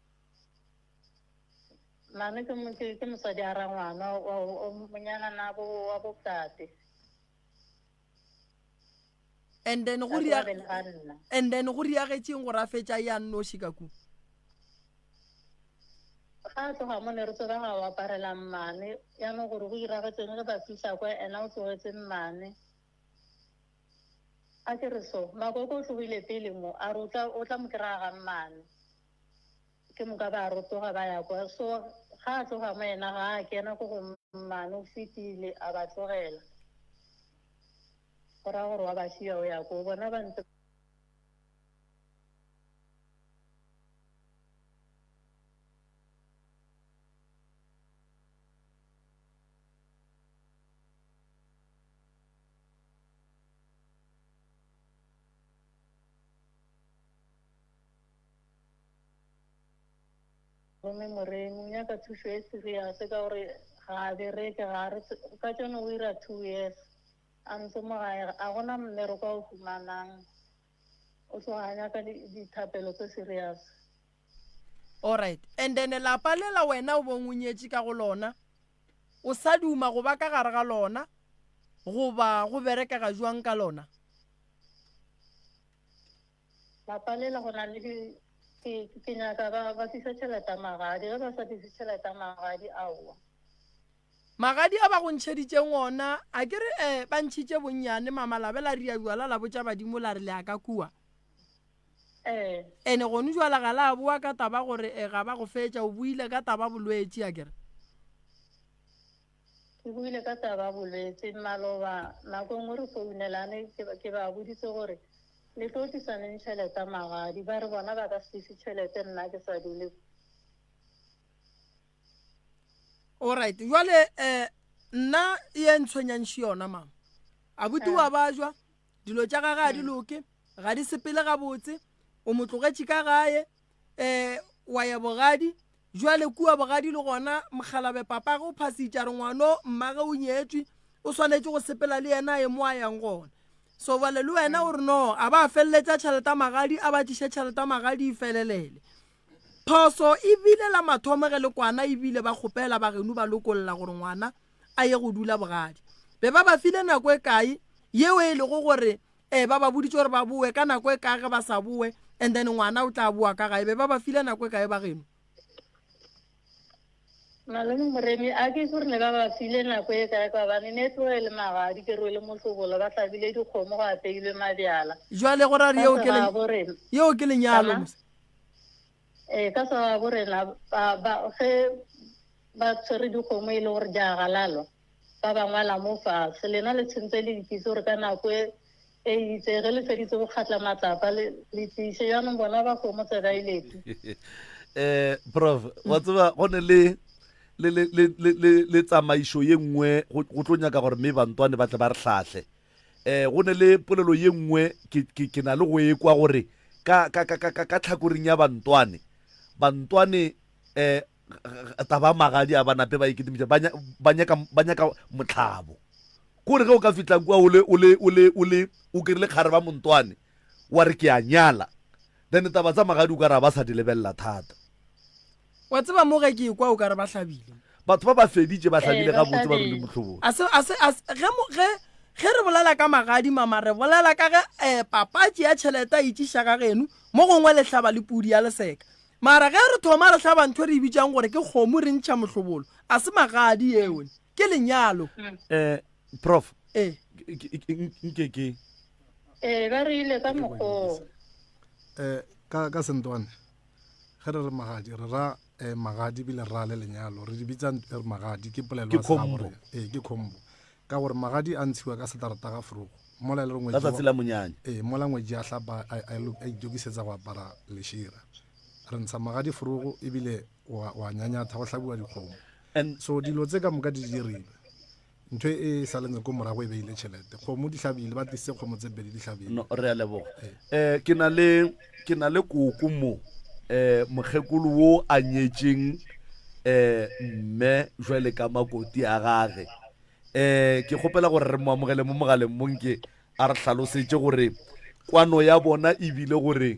Mmane ke, ke, ke mosadi a rangwana, wa, wa, monyana nabo wa botate. And then go ria and then go riagetšeng gore a fetša ya nnoši ka ku. Ga a tloga mo ne re tseba ga o aparela mmane yaanong gore go iragetseng ge ba fihla kwa ena o tlogetse mmane a ke re so makoko o tlogile pele mo a re o tla mo kry-a ga mmane ke moka ba rotoga ba ya kwa so ga a tloga mo ena ga a kena ko go mmane o fetile a ba tlogela go raya gore wa ba šia o ya ko bona ba ntse Gomme Moremi o nyaka thušo e serious ka gore ga a bereke, ga a re ka tšone o ira two years a ntse mo gae, a gona mmereko a o humanang, o tloga a nyaka dithapelo tse serious. Alright, and then lapa lela wena o bong o nyetše ka go lona, o sa duma go ba ka gare ga lona goba go berekega jwang ka lona? Lapa lela go na le di, ke, ke nyaka ba, ba tlise tšhelete ya magadi. Ge ba sa tlise tšhelete ya magadi, aowa. Magadi a ba go ntšheditšeng ona, a ke re, eh, ba ntšhitše bonnyane, mama, la be la ria bjala, la botša badimo la re le ya ka kua. Ee. Ene gone jwala ga la boa ka taba gore, eh, ga ba go fetša, o boile ka taba bolwetši, a ke re. Ke buile ka taba ya bolwetse maloba nako nngwe re founelane ke ba, ke ba boditse gore le tlo tlisa neng tšhelete ya magadi ba re bona ba ka se tlise tšhelete nna ke sa dule. Alright jwale eh nna ye ntshwenyang še yona mama abuti wa bajwa dilo tša gage ga di loke ga di sepele gabotse o mo tlogetše ka gae um wa ya bogadi jwale kua bogadi le gona mokgalabe papage o phasitša re ngwano mmage o nyetswe o swanetše go sepela le yena a ye mo a yang gona so bale le wena o re no a ba feleletša tšhelete magadi a ba tliše tšhelete magadi e felelele phoso ebile la mathomo ge le kwana ebile ba kgopela ba geno ba lokolla gore ngwana a ye go dula bogadi be ba ba file nako e kae yeo e lego gore e ba ba boditse gore ba boe ka nako e kae ge ba sa boe and then ngwana o tla boa ka gae be ba ba file nako e kae ba geno Malome Moremi, a ke gore ne ba ba file nako e kae ka gobane ne tloge le magadi ke rwele mohlobolo ba hlabile dikgomo go apeilwe mabjala. Jwale go ra re yeo ke yeo ke lenyalo mos. Ee, ka segabo rena ba ba ge ba tshwere dikgomo e le gore di a galalwa ba ba ngwala mo fatshe lena le tshwentse le ikitse gore ka nako e e itse ge le feditse go kgatla matlapa le le tliše jaanong bona ba kgomo tse ba iletu eh prof wa tseba go ne le le le le le le le tsamaišo ye nngwe go go tlo nyaka gore mme bantwane ba tle ba re hlahle eh go ne le polelo ye nngwe ke ke ke na le go ekwa gore ka ka ka ka ka ka tlhakoring ya bantwane bantwane eh taba magadi a ba nape ba iketemiša ba nyaka ba nyaka motlhabo kore ge o ka fitla kua o le o le o le o le o kerile kgare ba montwane wa re ke a nyala then taba tsa magadi o ka re ba sa di lebelela thata wa tseba mo ge ke ekwa o ka re ba hlabile batho ba ba feditše ba hlabile gabotse ba role mohlobolo a se a se ge ge ge re bolela ka magadi mama re bolela ka ge um papatši ya tšhelete a itšiša ga geno mo gongwe le hlaba le pudi ya leseka Mara ge re thoma re hlaba ntho e re e bitšang gore ke kgomo re ntšha mohlobolo, a se magadi eo, ke lenyalo. Eh, prof, Eh. Nke ke. Ee, ba re ile ka mokgoo. Um ka ka sentwane ge re re magadi re ra um magadi ebile re ra le lenyalo re di bitsa re magadi ke polelo Ke combo. Ee, ke combo ka gore magadi a ntshiwa ka setarata ga forogo mola e le gore ka tsatsi la monyanya. Ee, mola ngwetši a hlapa a itokisetsa go apara lešira re ntsha magadi forogo ebile wa nyanyatha go hlabiwa dikgomo. So dilo tse ka moka di dirilwe. Ntho e sa leng ko morago e beile tšhelete. Kgomo di hlabile, ba tlisitse kgomo tse pedi di hlabile. No, re a leboga. Um ke na le ke na le koko mo um mokgekolo wo a nyetšeng um mme jwale ka makoti a gage. Um ke kgopela gore re mo amogele mo mogaleng mo nke a re hlalosetše gore kwano ya bona ebile gore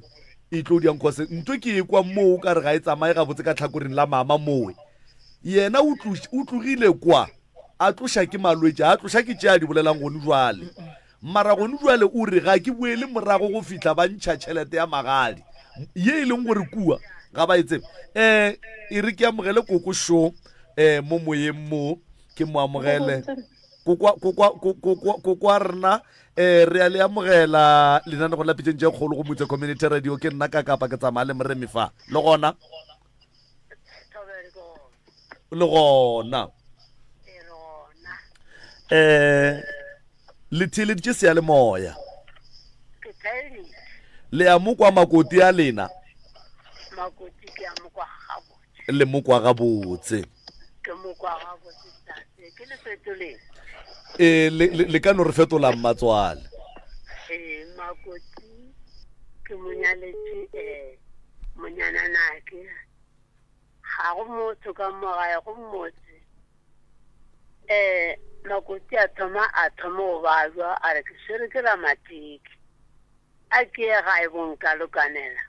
e tlo diang cause ntho ke e kwa moo ka re ga e tsamaye gabotse ka tlhakoreng la mama mowe. Yena o tlogile kwa a tloša ke malwetši, a tloša ke tše a di bolelang gone jwale. Mara gone jwale o re ga ke boele morago go fihla ba ntšha tšhelete ya magadi ye e leng gore kua ga ba e tsebe. Um e re ke amogele koko šo um mo moyeng mo ke mo amogele koko wa rena. Um re a le amogela lenanego la Pitšeng tše Kgolo go Motse Community Radio. Ke nna ka kapa ke tsamaya le Moremi fa le gona. Le gona um le theeleditše seyalemoya le a mo kwa makoti a lena le mo kwa gabotse. Ee, le ka no re fetola mmatswale. Ee, makoti ke mo nyaletše um monyananake. Ga go motho ka mo gae go mmotse. Um makoti a thoma a thoma go babja a re ke swere ke ramatiki. A ke ye gae bo nkalokanela.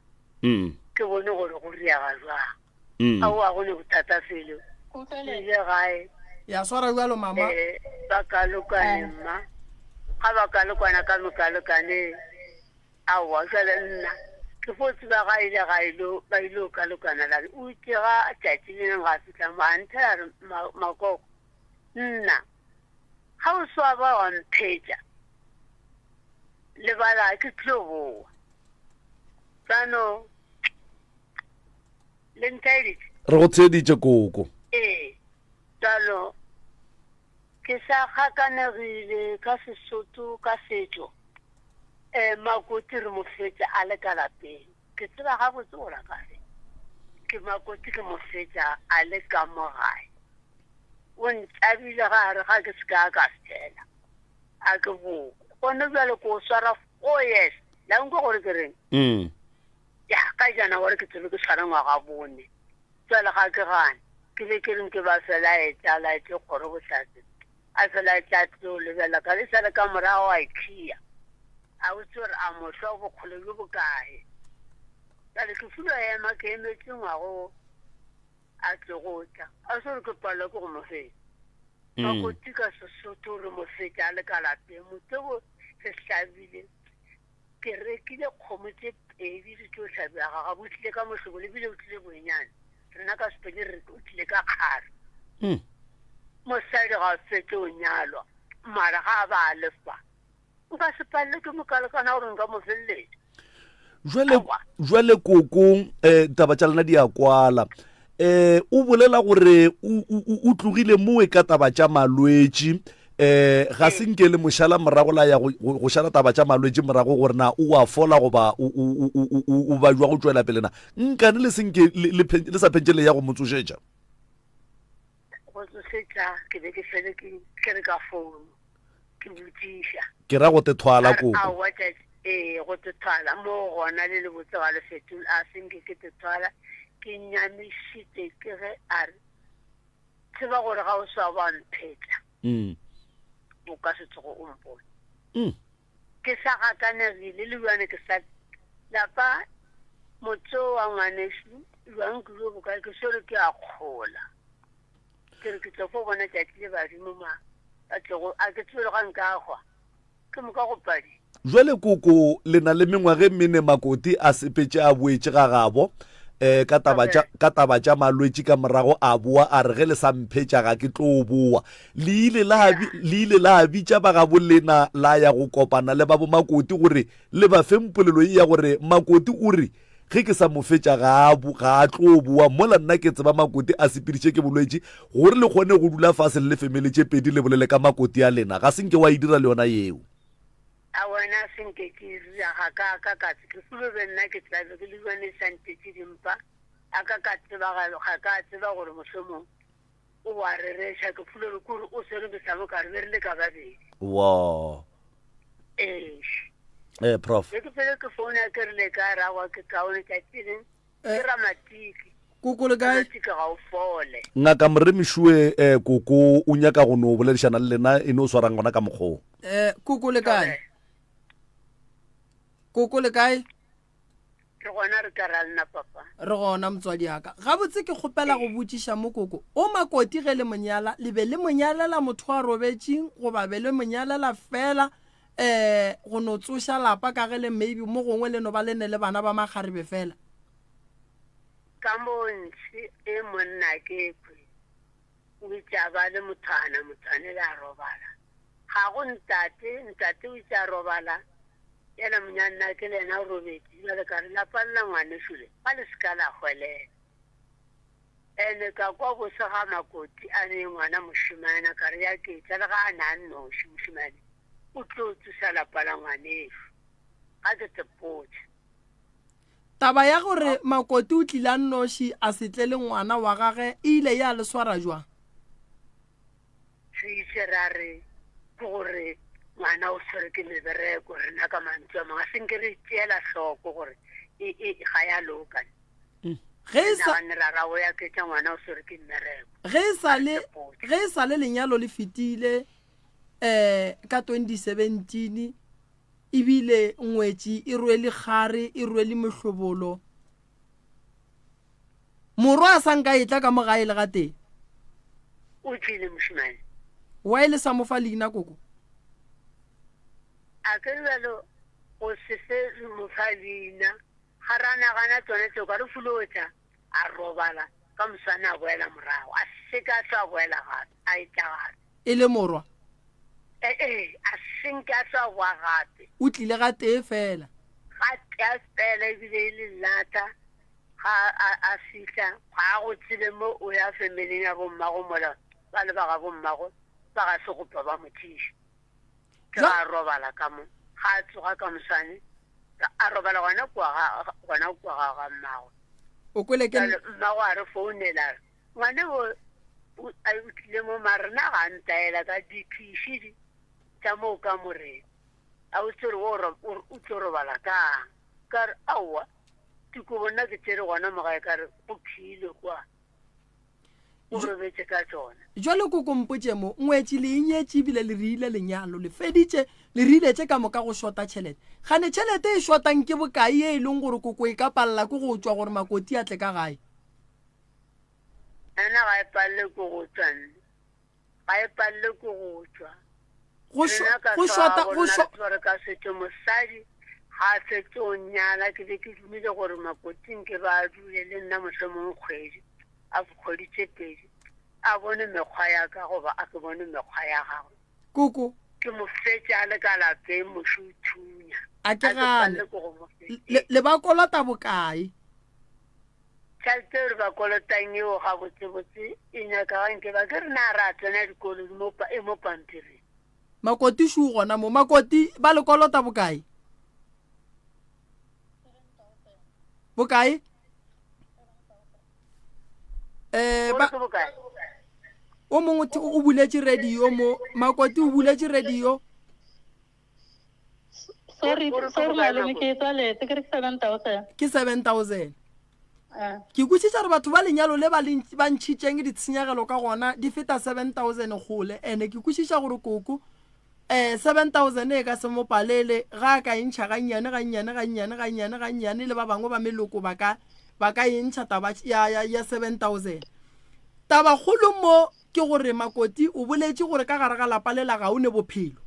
Ke bone gore go riaga jwang. Aowa go ne bothata felo. Ke ile gae. Ya swara jalo mama. Eh, ba kalokane mma. Ga ba kalokana ka mokalokane. Aowa jwale nna ke fo tseba ga ile ga ilo ba ile kalokana la o itse ga tšatši le leng ga fihla mo a nthela re makoko nna ga o swa ba wa mphetša lebala ke tlo boa jano le ntaeditše re go theeditše koko. Ee jalo ke sa gakanegile ka Sesotho ka setšo. Um makoti re mo fetša a le ka lapeng. Ke tseba gabotse gore a ka re ke makoti ke mo fetša a le ka mo gae. O ntšabile ga a re ga ke se ka ka fela. A ke boe. Gone bjale ke o swara 4 years. La nkwa gore ke reng? Mm. Ya ka jana gore ke tsebe ke tshwara ngwaga bone. Jwale ga ke gane. Ke be ke reng ke ba fela etla laetse kgoro bohlatse. A fela e tla tlo lebelela ka le sa le ka morago a ikhiya. A botse gore a mohlwa bokgole bjo bokae. Jwale ke filo ema ke emetse ngwago a tlo go tla. A se gore ke palelwa ke go mo fetsa. Makoti ka Sesotho re mo fetša a le ka lapeng. Motebo re hlabile. Ke rekile kgomo tše pedi di tlo hlabiwa ga gabo. O tlile ka mohlobolo ebile o tlile bonyenyane. Rena ka Sepedi re o tlile ka kgare. Mosadi ga a fetše o nyalwa mara ga a ba a lefa nka se palelwe ke mokalekana gore nka mo feleletša. Jwale jwale koko eh taba tša lena di a kwala. Eh o bolela gore o tlogile moe ka taba tša malwetši eh ga se nke le mošala morago la ya go šala taba tša malwetši morago gore na o a fola goba o ba jwa go tšwela pele na nkane le senke le sa phentše le ya go mo tsošetša. Go tsošetša ke be ke fele ke re ka founu ke botšiša. Ke ra go te thwala koko. Aowa tšatši ee go te thwala mo gona le le botse ga le fetola a senke ke te thwala ke nyamišitše ke ge a re tseba gore ga o sa ba mphetla o ka se tsoge o mpone. Ke sa gakanegile le bjane ke sa lapa motse wa ngwanešu jwang ke jo bokae ke swere ke a kgola. Ke re ke tlo fo bona tšatši le badimo ma ba tlogo a ke tsebe le ga nka hwa ke moka go padi. Jwale koko le na le mengwaga e mene makoti a sepetše a boetše ga gabo. um ka taba tša ka taba tša malwetši ka morago a boa a re ge le sa mphetša ga ke tlo boa. Le ile la le ile la bitša ba gabo lena la ya go kopana le ba bo Makoti gore le ba feng polelo ye ya gore Makoti o re ge ke sa mo fetša ga a ga a tlo boa mola nna ke tseba Makoti a sepediše ke bolwetši gore le kgone go dula fase le le femele tše pedi le bolele ka Makoti a lena. Ga se nke wa e dira le yona yeo. A wena se nke ke ira ga ka ka ka ke fulo be nna ke tla be ke le jone sa ntetše dimpa a ka ka tseba ga ga ka tseba gore mohlomong o wa rereša ke fulo re kore o swere mesamo ka re be re le ka babedi. Wa. Ee. Eh prof. Ke ke fele ke founa ke re le ka ra wa ke kaone tšatši le Eh. ke ramatiki. Koko le kae? Ramatiki ga o fole. Ngaka Moremišoe eh koko o nyaka go no boledišana le lena e no swarang gona ka mokgoo. Eh koko le kae? Koko le kae? Re gona re ka ra lena papa. Re gona motswadi aka. Gabotse ke kgopela go botšiša mo koko. O makoti ge le monyala le be le monyalela motho a robetšing goba be le monyalela fela eh go no tsoša lapa ka ge le maybe mo gongwe le no ba le ne le bana ba makgarebe fela. Ka mo ntshi e monna ke kwe o itse a ba le mothwana mothwane le a robala ga go ntate ntate o itse a robala yena monyanna ke le yena o robetse jale ka re lapa le la ngwaneso le ga le seka la hwelela ene ka kwa bose ga makoti a ne ngwana mošemane ka re ya ketla le ga a na a nnoši mošemane o tlo tsoša lapa la ngwaneso ga ke tsepotse. Taba ya gore Makoti o tlile a nnoši a se tle le ngwana wa gage e ile ya le swara jwang? Re itše ra re ke gore ngwana o swere ke mebereko, rena ka mantšu a mangwe a se nke re e tšeela hloko gore e, e, ga ya loka. Ge e sa, Nagane ra ra o ya ketša ngwana o swere ke mmereko. ge e sa le, Re sepotse. ge e sa le lenyalo le fetile um ka 2017 Ebile ngwetši e rwele kgare, e rwele mohlobolo. Morwa a sa nka etla ka mo gae le gatee. O tlile mošemane. Why le sa mo fa leina koko? A ke re bjalo go se fe mo fa leina ga ra nagana tsone tseo ka re fulotša a robala ka moswane a boela morago a se ka hlwa a boela gape a etla gape. E le morwa? Ee, a se nke a hlwa a boa gape. O tlile gatee fela. Gatee fela ebile e le lata ga a, a fihla ga a go tsebe mo o ya femeleng ya bommago mola ba le ba ga bommago ba ga Segopa ba mo tliša. Ke ga a robala ka mo, ga a tsoga ka moswane a robala gona kua ga, gona kua ga ga mmagwe. O kwele ke. Bjale mmagwe a re founela a re, Ngwane o, o, a, o tlile mo mara nna ga a ntaela ka diphiši tša moo kamoreng. A o tsere o, o, o tlo robala kang? Ka re, Aowa, dikobo nna ke tšere gona mo gae ka re go philwe kwa. O robetše ka tšona. Jwale koko mpotše mo, ngwetši le e nyetše ebile le riile lenyalo, le feditše, le riile tše ka moka go šota tšhelete. Kgane tšhelete e šotang ke bokae ye e leng gore koko e ka palela ke go tšwa gore makoti a tle ka gae? Nna ga e palele ke go tšwa nne. Ga e palele ke go tšwa. Go Rena ka go šota go go rena šo re re ka fetše mosadi ga a fetše o nyala ke be ke dumile gore makoting ke ba dule le nna mohlomong kgwedi a kgwedi tše pedi a bone mekgwa ya ka goba a ke bone mekgwa ya gagwe. Koko. Ke mo fetše a le ka lapeng moši o thunya. A ke A ke gane. palele ke go mo fetša. Le le ba kolota bokae? Tšhelete eo re ba kolotang eo gabotsebotse e nyaka ga nke ba ke re na ra tsena dikolo di mo e mo pampiring. Makoti šu gona mo. Makoti ba le kolota bokae? Bokae? Eh ba o mongwe o buletše radio mo. Makoti o buletše radio. Sorry, sorry malome ke e tswaletse ke re ke 7000. Ke 7000. Ah. Ke kwešiša gore batho ba lenyalo le ba le ba ntšhitšeng ditshenyegelo ka gona di feta 7000 kgole ene ke kwešiša gore koko eh 7000 e ka se mo palele ga a ka e ntšha gannyane gannyane gannyane gannyane gannyane le ba bangwe ba meloko ba ka ba ka e ntšha taba ya ya ya 7000 tabakgolo mo Ke gore Makoti o boletše gore ka gare ga lapa lela ga o ne bophelo.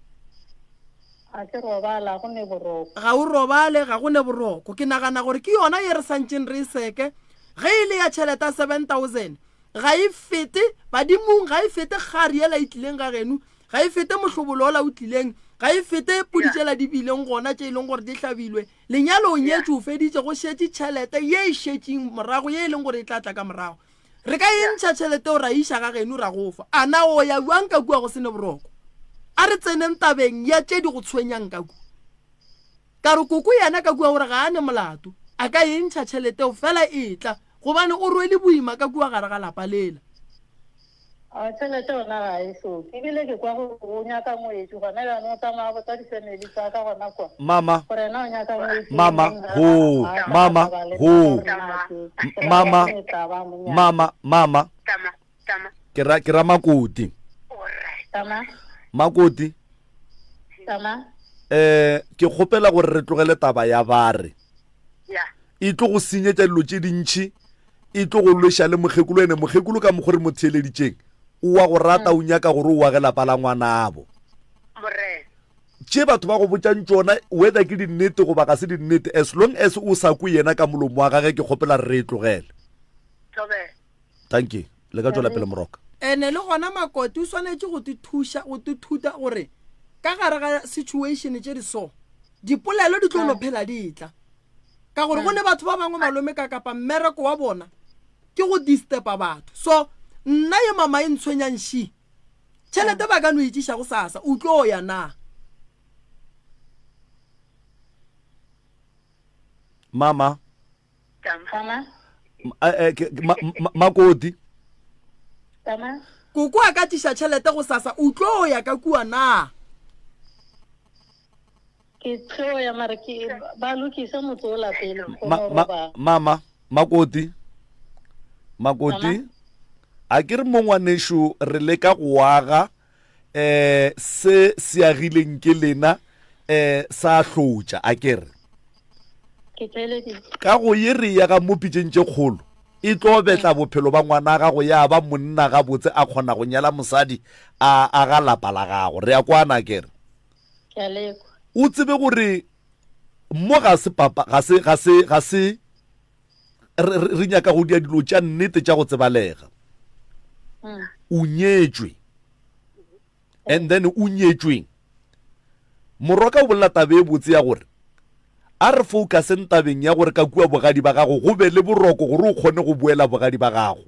Ga ke robala, go ne boroko. Ga o robale, ga go ne boroko. Ke nagana gore ke yona ye re santšeng re e seke. Ge e le ya tšhelete ya 7000 ga e fete badimong, ga e fete kgare yela e tlileng ga geno, ga e fete mohlobolo ola o tlileng, ga e fete pudi tšela di bileng gona tše e leng gore di hlabilwe. Lenyalo o nyetše o feditše, go šetše tšhelete ye e šetšeng morago ye e leng gore e tla tla ka morago. Re ka e ntšha tšhelete eo ra e iša ga geno ra go fa. A na o ya bjang ka kua go se ne boroko? A re tseneng tabeng ya tše di go tshwenyang ka kua. Ka re koko yena ka kua o re ga a ne molato, a ka e ntšha tšhelete eo fela e tla gobane o rwele boima ka kua gare ga lapa lela. A tšhelete yona ga e hloke. Ebile ke kwa gore o nyaka ngwetši gona bjane o tsamaya a botsa di-family tsa ka gona kwa. Mama. Gore yena o nyaka ngwetši. Mama, ho, mama, ho. Mama, mama, mama. Tama. Ke ra, ke ra Makoti. Tama. Makoti. Tama. Eh, ke kgopela gore re tlogele taba ya bare. Yeah. E tlo go senyetša dilo tše dintši, e tlo go lweša le mokgekolo ene mokgekolo ka mokgwa re mo theeleditšeng. O wa go rata o nyaka gore o age lapa la ngwanabo. Morena. Tše batho ba go botšang tšona whether ke dinnete goba ga se dinnete as long as o sa kwe yena ka molomo wa gage ke kgopela re e tlogele. Thobela. Thank you. Le ka tšwela pele Moroka. Ene le gona Makoti o swanetše go te thuša go te thuta gore ka gare ga situation tše di so dipolelo di tlo no phela di tla ka gore go ne batho ba bangwe malome ka kapa mmereko wa bona ke go disturba batho so nna ye mama e ntshwenyang shi tšhelete ba ka no itšiša go sasa o tlo ya na Mama Tama. Eh, eh, makoti Tama. Koko a ka tliša tšhelete go sasa o tlo ya ka kua na? Ke tlo ya mare ke ba lokise motse o la pele. Ma, ma, mama makoti makoti a ke re mo ngwanešu re leka go aga eh se se agileng ke lena eh sa hlotša a ke re Ke theeleditše. Ka go ye re ya ga mo pitšeng tše kgolo, e tlo betla bophelo ba ngwana gago ya ba monna gabotse a kgona go nyala mosadi a aga lapa la gago. Re a kwana akere? Ke a lekwa. O tsebe gore mo ga se papa ga se ga se ga se re, re, re nyaka go dia dilo tša nnete tša go tsebalega. O nyetšwe. And then o nyetšweng? Morwaka o bolela taba e botse ya gore a re focuseng tabeng ya gore ka kua bogadi ba gago go be le boroko gore o kgone go boela bogadi ba gago.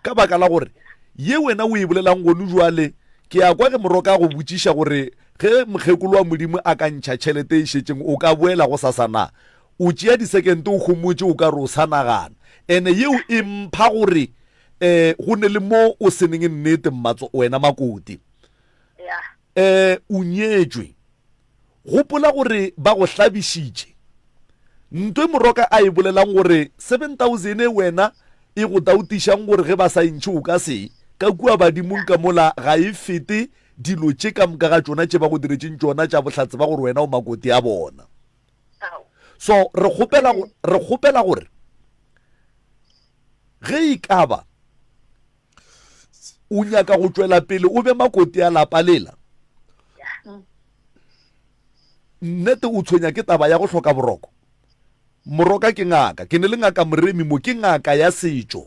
Ka baka la gore ye wena o e bolelang gone jwale ke a kwa ge Moroka a go botšiša gore ge mokgekolo wa Modimo a ka ntšha tšhelete e šetšeng o ka boela go sasa na? O tšea disekente o homotše o ka re o sa nagana. Ene yeo e mpha gore eh go ne le mo o se neng nnete mmatso wena makoti. Eh o nyetšwe. Gopola gore ba go hlabišitše. Nto e Moroka a e bolelang gore 7000 wena e go dautišang gore ge ba sa e ntšhe o ka se ka kua badimong ka mola ga e fete dilo tše ka moka ga tšona tše ba go diretšeng tšona tša bohlatse ba gore wena o makoti a bona. So re kgopela re kgopela gore Ge e ka ba o nyaka go tšwela pele o be makoti a lapa lela, nnete o tshwenya ke taba ya go hloka boroko. Moroka ke ngaka, ke ne le ngaka Moremi mo, ke ngaka ya setšo.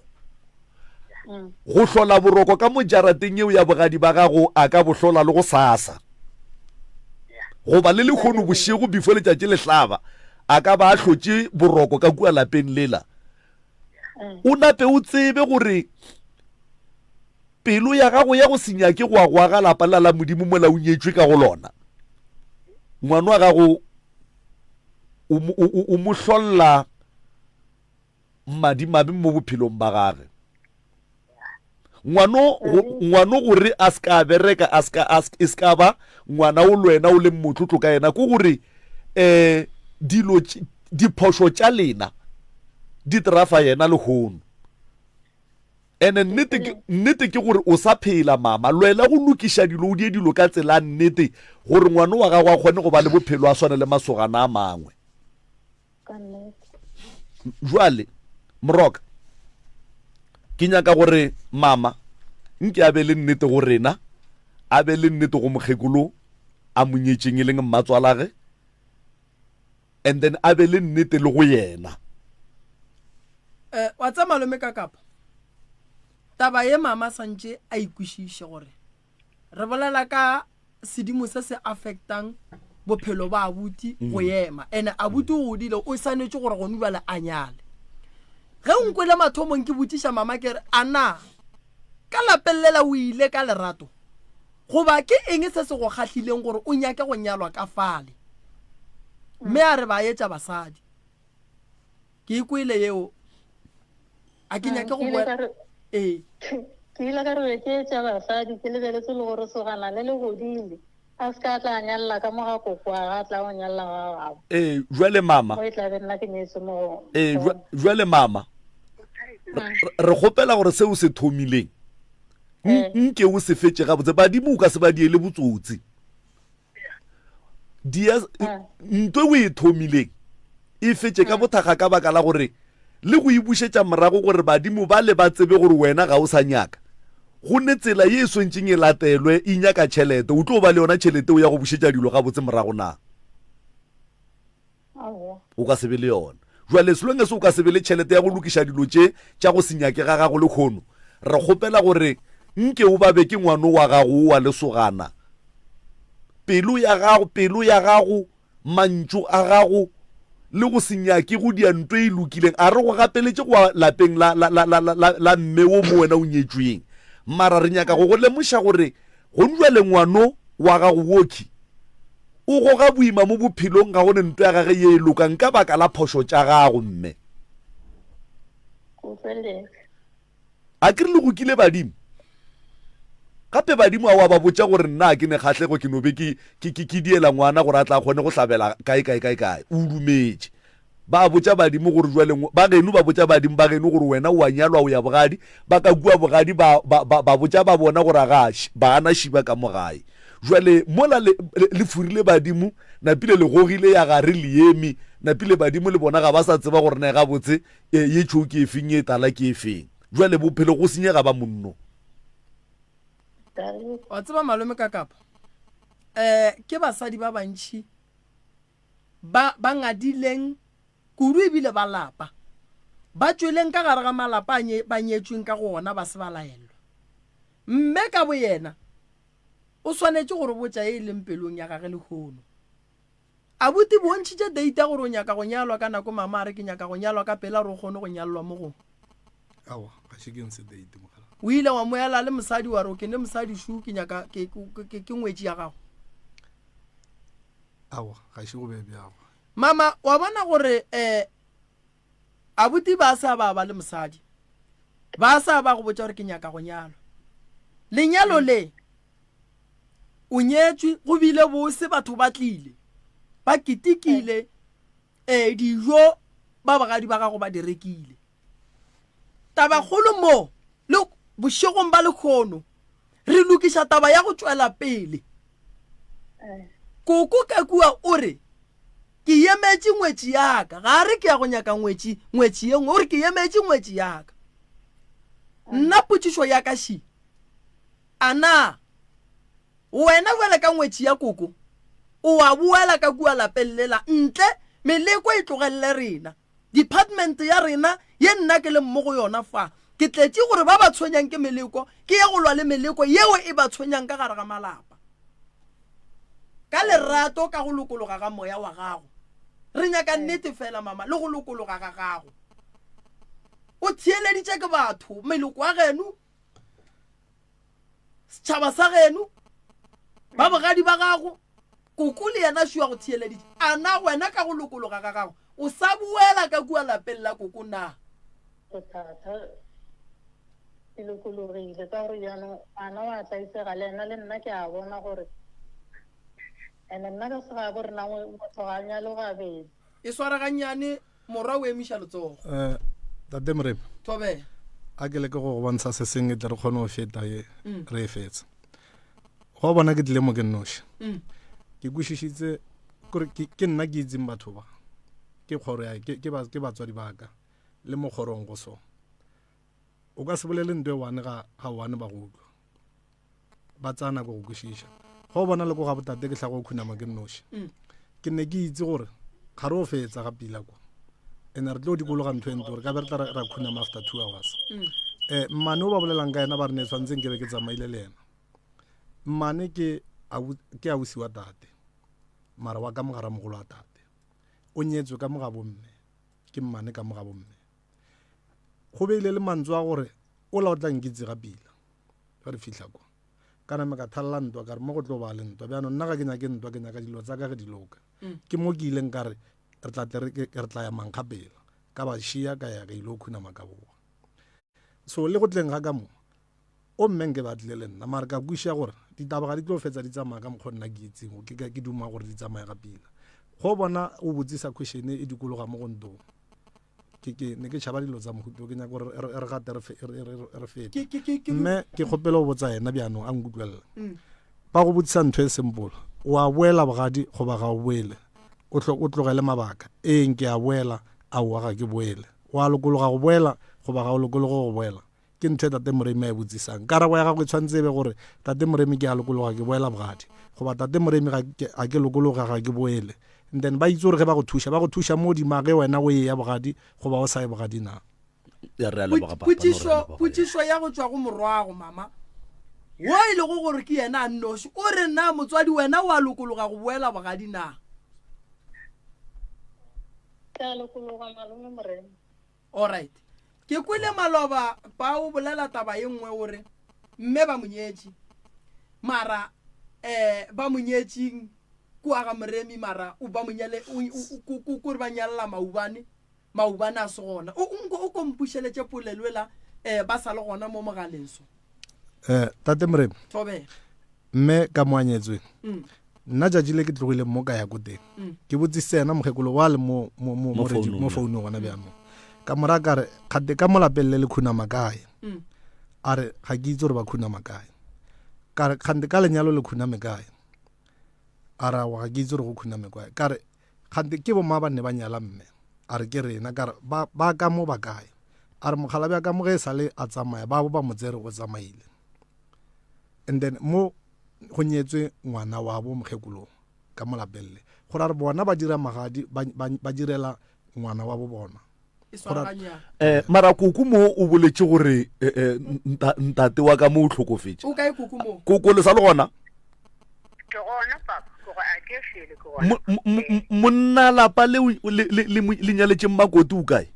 Go hlola boroko ka mo jarateng yeo ya bogadi ba gago a ka bo hlola le go sasa. Goba le lehono bošego before letšatši le hlaba a ka ba a hlotše boroko ka kua lapeng lela. O nape o tsebe gore pelo ya gago ya go se nyake go a go aga lapa la la Modimo mola o nyetšwe ka go lona. Ngwana wa gago o mo hlolla madimabe mo bophelong ba gage. Ngwano ngwano gore a se ka bereka a se ka e se ka ba ngwana o le wena o leng motlotlo ka yena ke gore um dilo diphošo tša lena di trafa yena lehono. Ene nnete ke nnete ke gore o sa phela mama lwela go lokiša dilo o die dilo ka tsela nnete gore ngwano wa gago a kgone go ba le bophelo a swane le masogana a mangwe. Jwale Moroka ke nyaka gore mama nke a be le nnete go rena a be le nnete go mokgekolo a mo nyetšeng e leng mmatswalage and then a be le nnete le go yena. Eh, wa tsa malome ka kapa taba ye mama santše a ikwešiše gore re bolela ka sedimo se se affectang bophelo ba abuti go ema ene abuti o godile o swanetše gore gone bjale a nyale ge o nkwele mathomong ke botšiša mama ke re a na ka lapeng lela o ile ka lerato goba ke eng se se go kgahlileng gore o nyake go nyalwa ka fale mme a re ba etša basadi ke e kwele yeo a ke nyake go boela ee ke ile ka re ke etša basadi ke lebeletse le gore sogana le le godile a se ka tla nyalela ka mo ga koko a ga tla go nyalela ga gabo ee jwale mama o e tla be nna ke nyetse mo ee jwale mama re kgopela gore seo se thomileng nke o se fetše gabotse badimo o ka se ba diele botsotsi dia ntwe o e thomileng e fetše ka bothaga ka baka la gore le go e bušetša morago gore badimo ba le ba tsebe gore wena ga o sa nyaka go ne tsela ye e swantšeng e latelwe e nyaka tšhelete o tlo ba le yona tšhelete o ya go bušetša dilo gabotse morago na O ka se be le yona. Jwale selong se o ka se be le tšhelete ya go lokiša dilo tše tša go se nyake ga gago lekgono, re kgopela gore nke o babe ke ngwano wa gago wa lesogana. Pelo ya gago, pelo ya gago, mantšu a gago, le go se nyake go dia nto e lokileng. A re go gapeletše go lapeng la, la, la, la, la, la mme wo mo wena o nyetšweng. Mara re nyaka go go lemoša gore gonjwale ngwano wa gago wokhwi O goga boima mo bophelong, ga go ne nto ya gage ye e lokang ka baka la phošo tša gago, mme. A ke re le gokile badimo? Gape badimo a wa ba botša gore nna a ke ne kgahlego ke no be ke, ke, ke, ke diela ngwana gore a tla kgone go hlabela kae kae kae kae. O dumetše. Ba botša badimo gore jwale, ba geno ba botša badimo ba geno gore wena o a nyalwa o ya bogadi, ba ka kua bogadi ba, ba, ba, ba botša ba bona gore ga ba na šiba ka mo gae. Jwale mola le, le, le furile badimo, napile le gogile ya gare le eme, napile badimo le bona ga ba sa tseba gore na gabotse e, ye tšhweu ke efeng, ye tala ke efeng. Jwale bophelo go senyega ba monno. Wa tseba malome ka kapa um ke basadi ba bantšhi ba ba ngadileng kudu ebile ba lapa, ba tšweleng ka gare ga malapa a nye, ba nyetšweng ka go ona ba se ba laelwa. Mme ka boyena o swanetše go re botša ye e leng pelong ya gage lehono. Abuti, bontšhitše date ya gore o nyaka go nyalwa ka nako mama a re ke nyaka go nyalwa ka pela gore o kgone go nyalelwa mo gongwe. Aowa, ga še ke ntshe date mogala. O ile wa mo ela le mosadi wa re o ke ne mosadi šu ke nyaka ke, ke, ke, ke ngwetši ya gago. Aowa, ga ise go be bjalo. Mama, wa bona gore eh abuti ba sa ba ba le mosadi. Ba sa ba go botša gore ke nyaka go nyalwa. Lenyalo le o nyetšwe go bile bose batho ba tlile. Ba ketekile eh dijo ba bagadi ba gago ba di rekile. Tabakgolo mo le bošegong ba lekgono re lokiša taba ya go tšwela pele. Koko ka kua o re, Ke emetše ngwetši ya ka. Ga a re ke ya go nyaka ngwetši, ngwetši ye nngwe. O re ke emetše ngwetši ya ka. Nna potšišo ya ka še, a na wena bjale ka ngwetši ya koko o a boela ka kua lapeng lela ntle meleko e tlogelele rena? Department ya rena ye nna ke leng mo go yona fa, ke tletše gore ba ba tshwenyang ke meleko, ke ye go lwa le meleko yeo e ba tshwenyang ka gare ga malapa. Ka lerato, ka go lokologa ga moya wa gago. Re nyaka nnete fela, mama, le go lokologa ga gago. O theeleditše ke batho, meloko wa geno, setšhaba sa geno, ba bogadi ba gago, Koko le yena šo a go theeleditše. A na wena ka go lokologa ga gago o sa boela ka kua lapeng la koko na? Bothata, Ke lokologile ka gore jaanong ngwana wa tlaisega le ena le nna ke a bona gore ene nna ka segabo rena motho ga a nyalwe gabedi. E swara gannyane Morwa o emiša letsogo. Eh, Tate Moremi. Thobela. A ke leke go go bontsha se sengwe tle re kgone go feta ye mm. re e fetsa. Go bona ke tlile mo ke nnoši. Mm. Ke kwešišitse kore ke nna ke itseng batho ba. Ke kgoro ya ke ke ba ke batswadi ba ka le mo kgorong go so. O ka se bolele ntwe one ga ga one ba go utlwa. Ba tsaya nako go kwešiša. Go bona le ko ga botate ke hla go khunama ke nnoši. Mm. Ke ne ke itse gore ga re o fetsa ga pila kwa. Ene re tlo dikologa ntho e nto re ka be re tla ra khunama after 2 hours. Eh mmane o ba bolelang ka yena ba re ne tshwantseng ke be ke tsamaile le yena. Mmane ke ke ausi wa tate. Mara wa ka mogara mogolo wa tate. O nyetswe ka moga bomme. Ke mmane ka moga bomme. Go beile le mantswe a gore o la o tla nkitse ga pila. Ge re fihla kwa. Ka name ka thalla ntwa ka re mo go tlo ba le ntwa. Bjanong nna ga ke nyake ntwa ke nyaka dilo tsa ka ge di loka. Ke mo ke ileng ka re re tla tle re tla ya mankgapela. Ka ba šia ka ya ka ile go khunama ka boa. So le go tleng ga ka mo o mme nke ba tlile le nna mare ka kwešiša gore ditaba ga di tlo fetsa di tsamaya ka mokgwa nna ke itseng ke ke duma gore di tsamaye ga pila. Go bona o botsisa question e dikologa mo go ntong. Ke ke ne ke tšhaba dilo tsa mohuto ke nyaka gore re gate re fete. Mme ke kgopela go botsa yena bjanong a nkutlwelela. Ba go botsisa ntho e simple. O a boela bogadi goba ga o boele? O o tlogele mabaka. Ee nke a boela, aowa ga ke boele. O a lokologa go boela goba ga o lokologe go boela? Ke ntho e Tate Moremi a e botsisang. Karabo ya gago e tshwanetse e be gore, Tate Moremi ke a lokologa ke boela bogadi. Goba Tate Moremi ga ke, ga ke lokologe ga ke boele. And then ba itse gore ge ba go thuša, ba go thuša mo godimo ge wena o eya bogadi goba o sa ye bogadi na. Ya, re a leboga, Papa. Potšišo, potšišo ya go tšwa go morwago, mama, wo e lego gore ke yena a nnoši, o re na motswadi wena o a lokologa go boela bogadi na? Ke a lokologa, malome Moremi. Alright. Ke kwele maloba pa o bolela taba ye nngwe o re mme ba mo nyetše mara eh ba mo nyetšeng kua ga Moremi mara o ba mo nyale kore ba nyalela maubane maubane a se gona. O nko o ko mpušeletše polelo ela eh ba sa le gona mo mogaleng so. Eh tate Moremi. Thobela. Mme ka mo a nyetsweng. Mm. Nna tšatši le ke tlogileng mo ka ya ko teng. Mm. Ke botsisitse yena mokgekolo wa le mo mo mo mo radio mo founung gona bjanong. Ka mora ka re kgate ka mo lapeng le le khunama kae. Mm. A re ga ke itse gore ba khunama kae. Ka re kgante ka lenyalo le khuname kae. A re ga ke itse gore go khuname kae. Ka re kgante ke bo ma ba ne ba nyala mme. A re ke rena ka re ba ba ka mo ba kae. A re mokgalabje a ka mo ge e sale a tsamaya ba bo ba mo tsere o tsamaile. And then mo go nyetswe ngwana wa bo mokgekolong ka mo lapeng le gore a re bona ba dira magadi ba direla ngwana wa bo bona eh mara koko mo o boletše gore eh, eh, ntate wa ka mo o hlokofetše o kae koko mo koko le sa le gona ke gona papa ke go a ke fele ke gona monna lapa le le nyaletšeng makoti o kae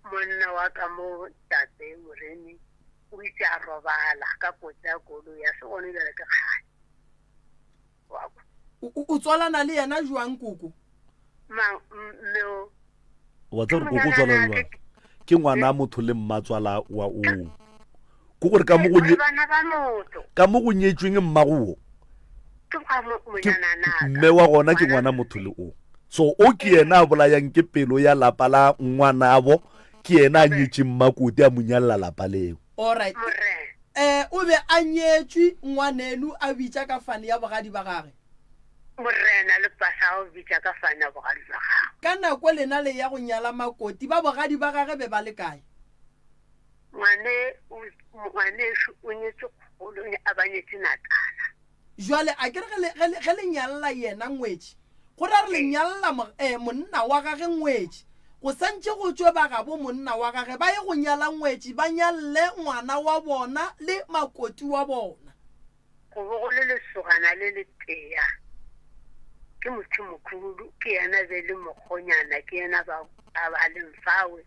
Monna wa ka mo tate Moremi o itse a robala ka kotsi ya koloi ya se gone bjale ke kgale. Wa kwa. O tswalana le yena jwang koko? Mang mme o? Wa tseba gore koko o tswalana le jwang? Ke ngwana motho le mmatswala wa o. Ke gore ka mo go nye ka mo go nyetšweng mmago wo. Ke mme wa gona ke ngwana motho le o. So o ke yena a bolayang ke pelo ya lapa la ngwanabo, ke yena a nyetšeng mmakoti a mo nyalela lapa leo. Alright. Eh, o be a nyetšwe ngwanenu a bitša ka fane ya bogadi ba gage. Morena le pasa o bitša ka fane ya bogadi ba gagwe. Ka nako lena le ya go nyala makoti, ba bogadi ba gage be ba le kae? Ngwane, ngwanešu o nyetše kgolo, a ba nyetše Natala. Jwale a ke re ge le, ge le, ge le nyalla yena ngwetši, go ra re le nyalla mo, eh, monna wa gage ngwetši. Go santše go tšwe ba gabo monna wa gage ba ye go nyala ngwetši, ba nyalle ngwana wa bona le makoti wa bona. Go be go le lesogana le letea, ke Motho-mokhulu, ke yena be le mokgonyana, ke yena ba, ba, ba leng fawe.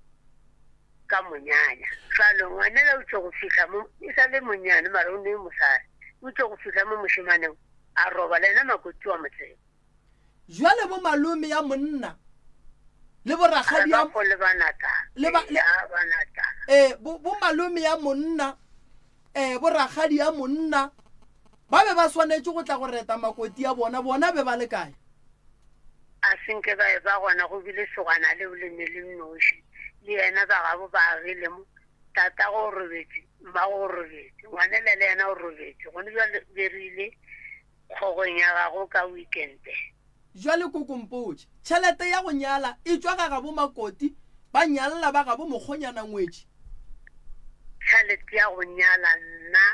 ka monyanya. Jwalo ngwanela o tšo go fihla mo, e sa le monyane mara o ne mosadi, o tšo go fihla mo mošemaneng a robala, yena makoti wa mo tseba. Jwale bo malome ya monna le bo rakgadi ya le ba Natala, le ba, le, ya ba Natala. Eh, bo, bo malome ya monna, eh, bo rakgadi ya monna ba be ba swanetše go tla go reta makoti ya bona, bona be ba le kae? A se nke ba eba gona, go bile sogana leo le ne le nnoši. Le yena ba gabo ba agile mo. Tatago o robetše, mmago o robetše, ngwanela le yena o robetše. Gone bjale be re ile kgogong ya gago ka weekende. Jwale koko mpotše, tšhelete ya go nyala e tšwa ga gabo makoti ba nyalla ba gabo mokgonyana ngwetši? Tšhelete ya go nyala nna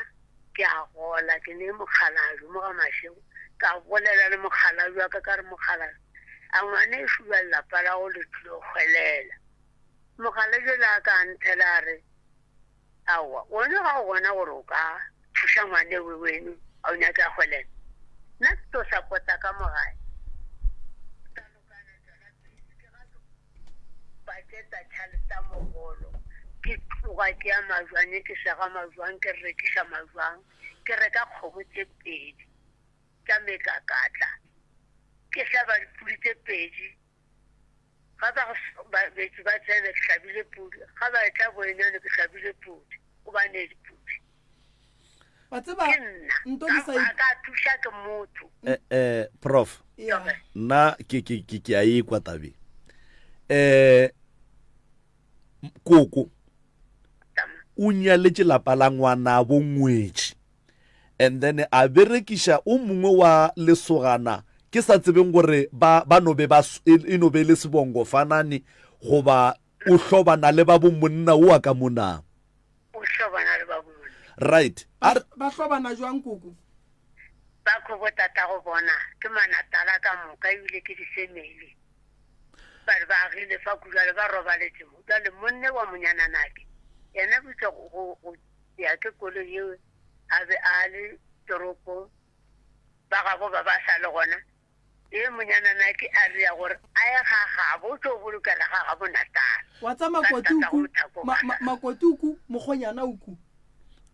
Ke a gola, ke ne mokgalabje mo ga Mashego. Ka bolela le mokgalabje wa ka, ka re, Mokgalabje, A ngwana ešo bjale lapa la go le tlilo hwelela. Mokgalabje le a ka a nthela a re, Aowa, wena ga o gona gore o ka thuša ngwanewe weno a o nyake a hwelela. Nna ke tlo sapota ka mo gae. Ka lokana tšwela pele ke ga ke paketa tšhaleta mogolo ke tloga ke ya majwang ke sega majwang ke rekiša majwang ke reka kgomo tše pedi tša mekakatla ke hlaba dipudi tše pedi ga ba betši ba tsena ke hlabile pudi ga ba etla boenyane ke hlabile pudi o ba nee dipudi wa tseba ke nna nto di sa a ka thuša ke motho eh, eh, prof Yeah. nna ke ke ke ke a ekwa tabe eh koko o nyaletše lapa la ngwanabo ngwetši and then a berekiša o mongwe wa lesogana ke sa tsebeng gore ba ba no be ba e, e no be le sebongo fanane goba o hlobana le ba bo monna o a ka mona o hlobana le ba bo right ba, ba hlobana jwang koko ba ko bo tata go bona ke manatala ka moka ebile ke difemele ba re ba agile fa kujale ba robaletse mo jale monne wa monyananake yena botsa go ya ke koloi yeo a be a le toropong ba gabo ba ba sa le gona ye monyananake a re ya gore a ye ga gabo o tlo bolokela ga gabo Natala wa tsa makotuku makotuku mokgonyana uku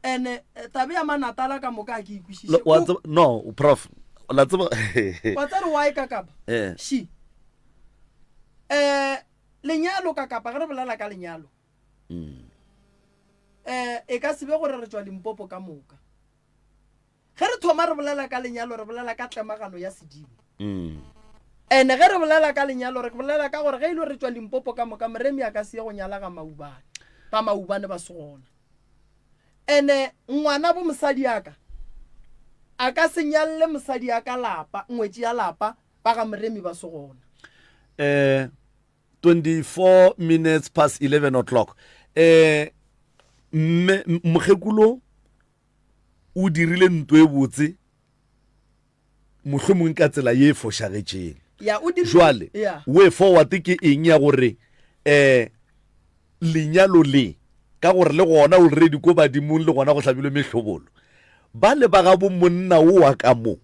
ene eh, tabe ya manatala ka moka a ke ikwešiše no prof la tseba wa tsa re why ka kapa eh. she eh lenyalo ka kapa ge re bolela ka lenyalo mm. eh e ka se be gore re tšwa limpopo ka moka ge re thoma re bolela ka lenyalo re bolela ka tlemagano ya sedimo mm. ene ge re bolela ka lenyalo re bolela ka gore ge e le re tšwa limpopo ka moka moremi a ka se ye go nyala ga maubane ba maubane ba se gona ene ngwana bo mosadi aka a ka se nyalle mosadi ya ka lapa ngwetši ya lapa ba ga moremi ba se gona eh 24 minutes past 11 o'clock eh mme mokgekolo o dirile nto e botse mohlomongwe ka tsela ye e fošagetšeng jwale way forward ke eng ya gore um lenyalo le ka gore le gona already ko badimong le gona go hlabilwe mehlobolo ba le ba ga bo monna o wa ka mo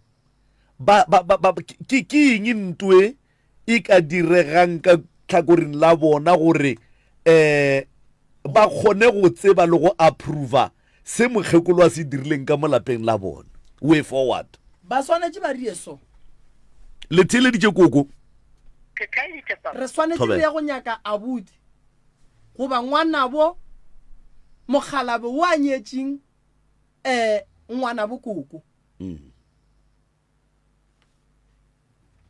ba ba ba ke ke eng ntwe e ka diregang ka tlhakoring la bona gore um ba kgone go tseba le go approva se mokgekolo a se dirileng ka mo lapeng la bona way forward ba swanetše ba rie so le theeleditše koko re swanetše re ye go nyaka abuti goba ngwanabo mokgalabe wo a nyetšeng um ngwanabo koko mm.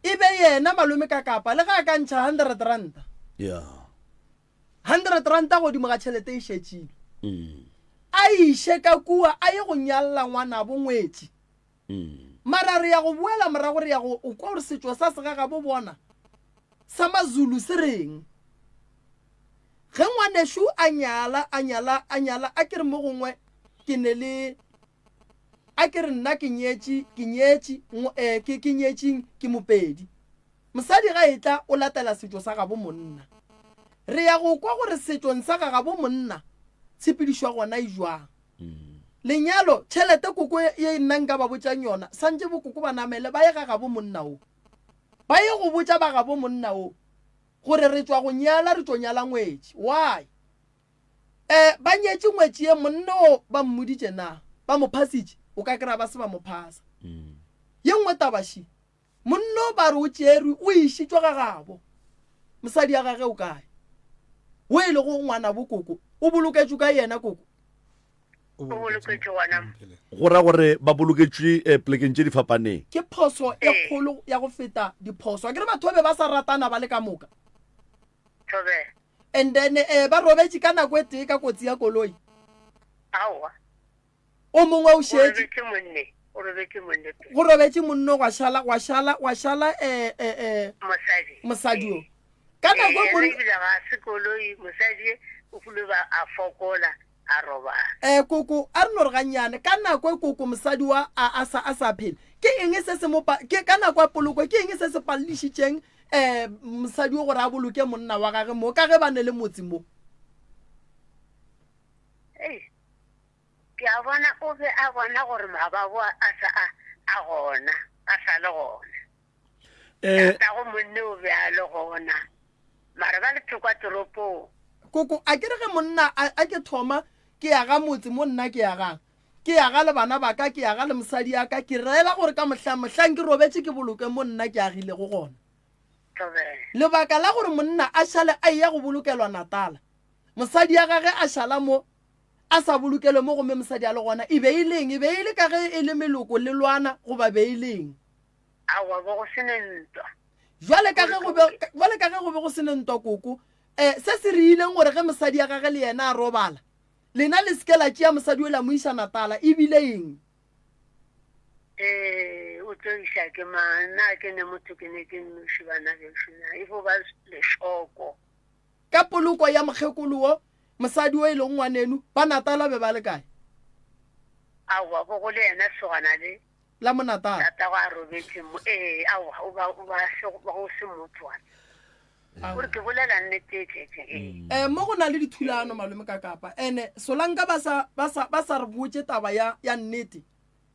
E be yena malome ka kapa le ge a ka ntšha hundred ranta. Yeah. Hundred ranta godimo ga tšhelete e šetšile. Mm. A iše ka kua a ye go nyalla ngwanabo ngwetši. Mm. Mara re ya go boela morago re ya go o kwa gore setšo sa segagabo bona sa Mazulu se reng. Ge ngwanešu a nyala a nyala a nyala a ke re mo gongwe ke ne le A ke re nna ke nyetše, ke nyetše, eh, ke, ke nyetšeng, ke Mopedi. Mosadi ga etla o latela setšo sa gabo monna. Re ya go kwa gore setšong sa ga gabo monna tshepedišo ya gona e jwang. Lenyalo, tšhelete koko ye nna nka ba botšang yona, santše bokoko ba namele ba ye ga gabo monna wo. Ba ye go botša ba gabo monna wo gore re tšwa go nyala, re tšo nyala ngwetši. Why? Eh, ba nyetše ngwetši ye monna o ba mmoditše na ba mo phasitše o ka kry-a ba se ba mo phasa mm. ye nngwe tabaši monna o ba re o tšerwe o išitšwe ga gabo mosadi ya gage o kae o e lego ngwana bo koko o boloketšwe ka yena koko o boloketšwe gona go ra gore ba boloketšwe eh, polekeng tše di fapaneng ke phoso e kgolo ya go feta diphoso a ke re batho ba be ba sa ratana ba le ka moka thobela And then eh, ba robetše ka nako e tee ka kotsi ya koloi. Aowa. O mongwe o šetše. Go robetše monne. Go robetše monne pele. Go robetše monne gwa šala gwa šala gwa šala eh eh eh mosadi. Mosadi o. Ka nako e monne. Ebile ga se koloi mosadi o kile ba a fokola a robala. Eh koko a re no re gannyane ka nako e koko mosadi wa a a sa a sa phela. Ke eng se se mo ke ka nako ya poloko ke eng se se pallišitšeng? um mosadi o gore a boloke monna wa gage mo ka ge ba ne le motse mo? Ei, ke a bona o be a bona gore mababo a sa a a gona, a sa le gona. Eh, Tatago monne o be a le gona, mara ba le thokwa toropong. Koko, a ke re ge monna a, a ke thoma ke aga motse mo nna ke agang, ke aga le bana ba ka, ke aga le mosadi ya ka, ke reela gore ka mohlang, mohlang ke robetše ke boloke mo nna ke agilego gona. Thobela. Lebaka la gore monna a šale a eya go bolokelwa Natala, mosadi ya gage a šala mo, a sa bolokelwe mo gomme mosadi a le gona, e be e le eng? E be e le ka ge e le meloko le lwana goba be e le eng? Aowa, bo go se ne ntwa. Bjale ka ge go be, bjale ka ge go be go se ne ntwa koko, eh, se se re ileng gore ge mosadi ya gage le yena a robala, lena le se ke la tšea mosadi yola mo iša Natala, e bile eng? Ee, o tlo iša ke mang? Nna ke ne motho ke ne ke nnoši bana bešo na, e fo ba lešoko. Ka poloko ya mokgekolo wo, mosadi wo e lego ngwaneno, ba Natala be ba le kae? Aowa, bo go le yena sogana le. La mo Natala. Tatago a robetše mo, ee, aowa, o ba, o ba se, go se motho wa. Gore ke bolela nnete e tletše, ee. Eh, mo go na le dithulano malome ka kapa. Ene Solanka ba sa, ba sa, ba sa re botše taba ya, ya nnete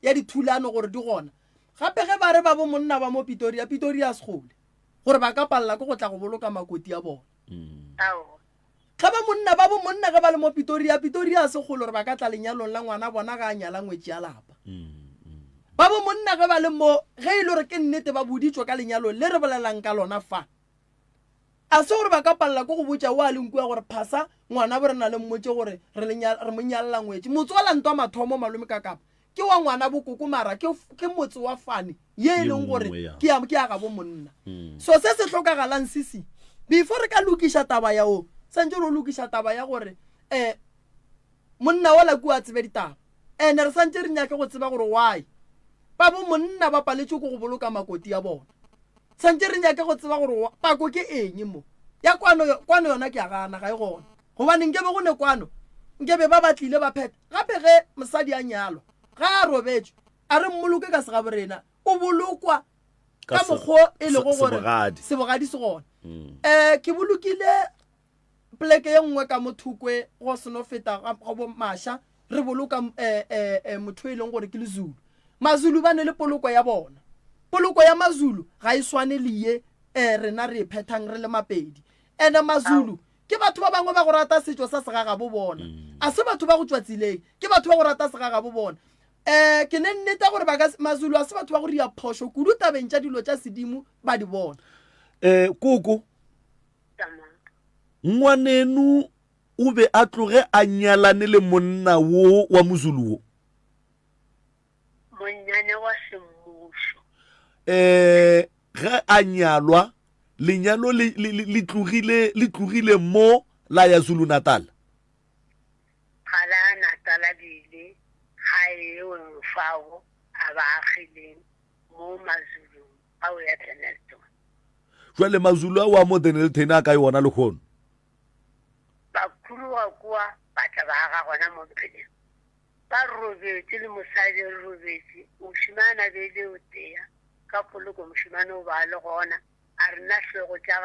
ya dithulano gore di gona. Gape ge ba re ba bo monna ba mo Pitoria, Pitoria a se kgole gore ba ka palela ke go tla go boloka makoti a bona. Aowa. Ge ba monna ba bo monna ge ba le mo Pitoria, Pitoria a se kgole gore ba ka tla lenyalong la ngwana bona ga a nyala ngwetši ya lapa. Ba bo monna ge ba le mo, ge e le gore ke nnete ba boditšwe ka lenyalo le re bolelang ka lona fa, a se gore ba ka palela ke go botša o a leng kua gore phasa ngwana bo rena le mmotše gore re re mo nyalela ngwetši. Motse wa Lantwa mathomo malome ka kapa ke wa ngwana bo koko mara ke, ke motse wa fane ye e leng gore ke ya, ke ya gabo monna. So se se hlokagalang sisi before re ka lokiša taba ya o, santše re o lokiša taba ya gore um monna ola kua a tsebe ditaba. Ene re santše re nyake go tseba gore why ba bo monna ba paletšwe ke go boloka makoti ya bona. Santše re nyake go tseba gore pako ke eng mo. Ya kwano, kwano yona ke a gana, ga e gona. Gobane nke be go ne kwano, nke be ba ba tlile ba phetha. Gape ge mosadi a nyalwa, ga a robetšwe, a re mmoloke ka segaborena, o bolokwa ka mokgo e lego gore sebogadi se gona. Um ke bolokile poleke ye nngwe ka mo thokwe go seno feta ga bo Masha, re boloka um um motho e leng gore ke Lezulu. Mazulu ba ne le poloko ya bona. Poloko ya Mazulu ga e swane le ye um rena re e phethang re le Mapedi. Ene Mazulu ke batho ba bangwe ba go rata setšo sa segagabo bona. A se batho ba go tšwa tseleng, ke batho ba go rata segagabo bona. Um ke ne nneta gore ba ka Mazulu a se batho ba go ria phošo kudu tabeng tša dilo tša sedimo ba di bona. Um koko, ngwaneno o be a tloge a nyalane le monna wo wa Mozulu wo? Monnyane wa semmušo. Um ge a nyalwa, lenyalo le, le, le, le tlogile, le tlogile mo la ya Zulu Natal? Ga la Natala le ile gae yeo mofao a ba agileng mo Mazulung ao ya Dennilton. Jwale Mazulu ao a mo Dennilton a kae ona lehono? Ba khuruga kua ba tla ba aga gona mo Mpheleng. Ba robetše le mosadi re robetše, mošemane a be le o tea ka poloko, mošemane o ba le gona, a re nna hlwego tša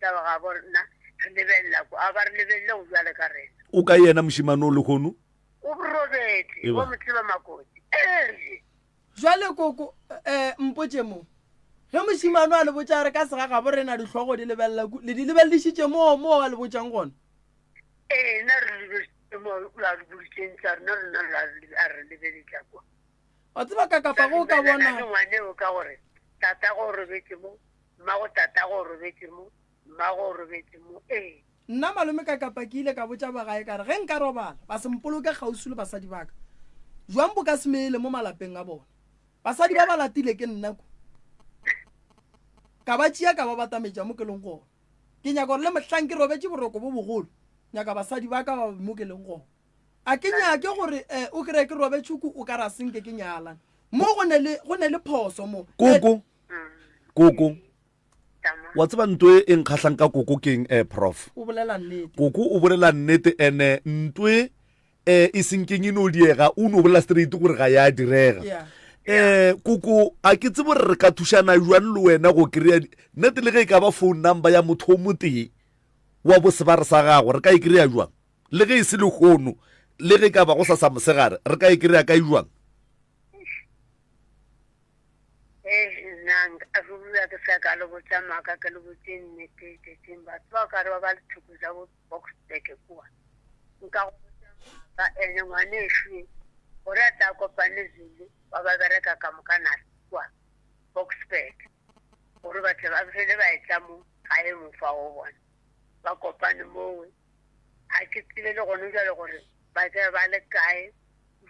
gabo rena re lebelela kwa, a ba re lebelele go bjale ka rena. O kae yena mošemane o lehono? O robetše, wa mo tseba Makoti. Ee. Jwale koko, um mpotše mo, ge mošemane a le botša a re ka sega gabo rena dihlogo di lebelela ku, le di lebeledišitše moo, moo a le botšang gona? Ee, nna re lebeledišitše moo a re boditšeng tša rena, rena a re lebeletša kwa. Wa tseba ka kapa ge o ka bona. Le ngwaneo ka gore tatago o robetše mo, mmago tatago o robetše mo, mmago o robetše mo, ee. Nna malome ka kapa ke ile ka botša ba gae ka re ge nka robala ba se mpoloke kgauswi le basadi ba ka. Jwang bo ka se mele mo malapeng a bona. Basadi ba ba latile ke nna ku. Ka ba tšea ka ba batametša mo ke leng gona. Ke nyaka gore le mohlang ke robetše boroko bo bogolo, nyaka basadi ba ka ba be mo ke leng gona. A ke nyake gore eh, o kry-e ke robetše ku o ka ra senke ke nyalane. Mo go ne le, go ne le phoso mo. Koko, koko, wa tseba nto e e nkgahlang ka koko keng eh, prof o bolela nnete koko o bolela nnete ene nto e eh, e senkeng e no diega o no bolela straight gore ga ya direga Yeah. Um koko, a ke tsebe gore re ka thušana jwang le wena go kry-a nnete le ge e ka ba phone number ya motho o motee wa bosebare sa gago, re ka e kry-a jwang? Le ge e se lehono, le ge e ka ba go sa sa mosegare, re ka e kry-a kae jwang? Nna nka ruri ke sa ka le botša maaka, ke le botše nnete tšetšeng batho ba ka re ba ba le thoko tša bo Boksburg kua. Nka go botša maaka ene ngwanešu e gore a tla kopane Zulu ba ba bereka ka moka na kua Boksburg gore ba tle ba fele ba etla mo gae mo fa go bona ba kopane mowe. Ga ke tsebe le gone jale gore ba tla ba le kae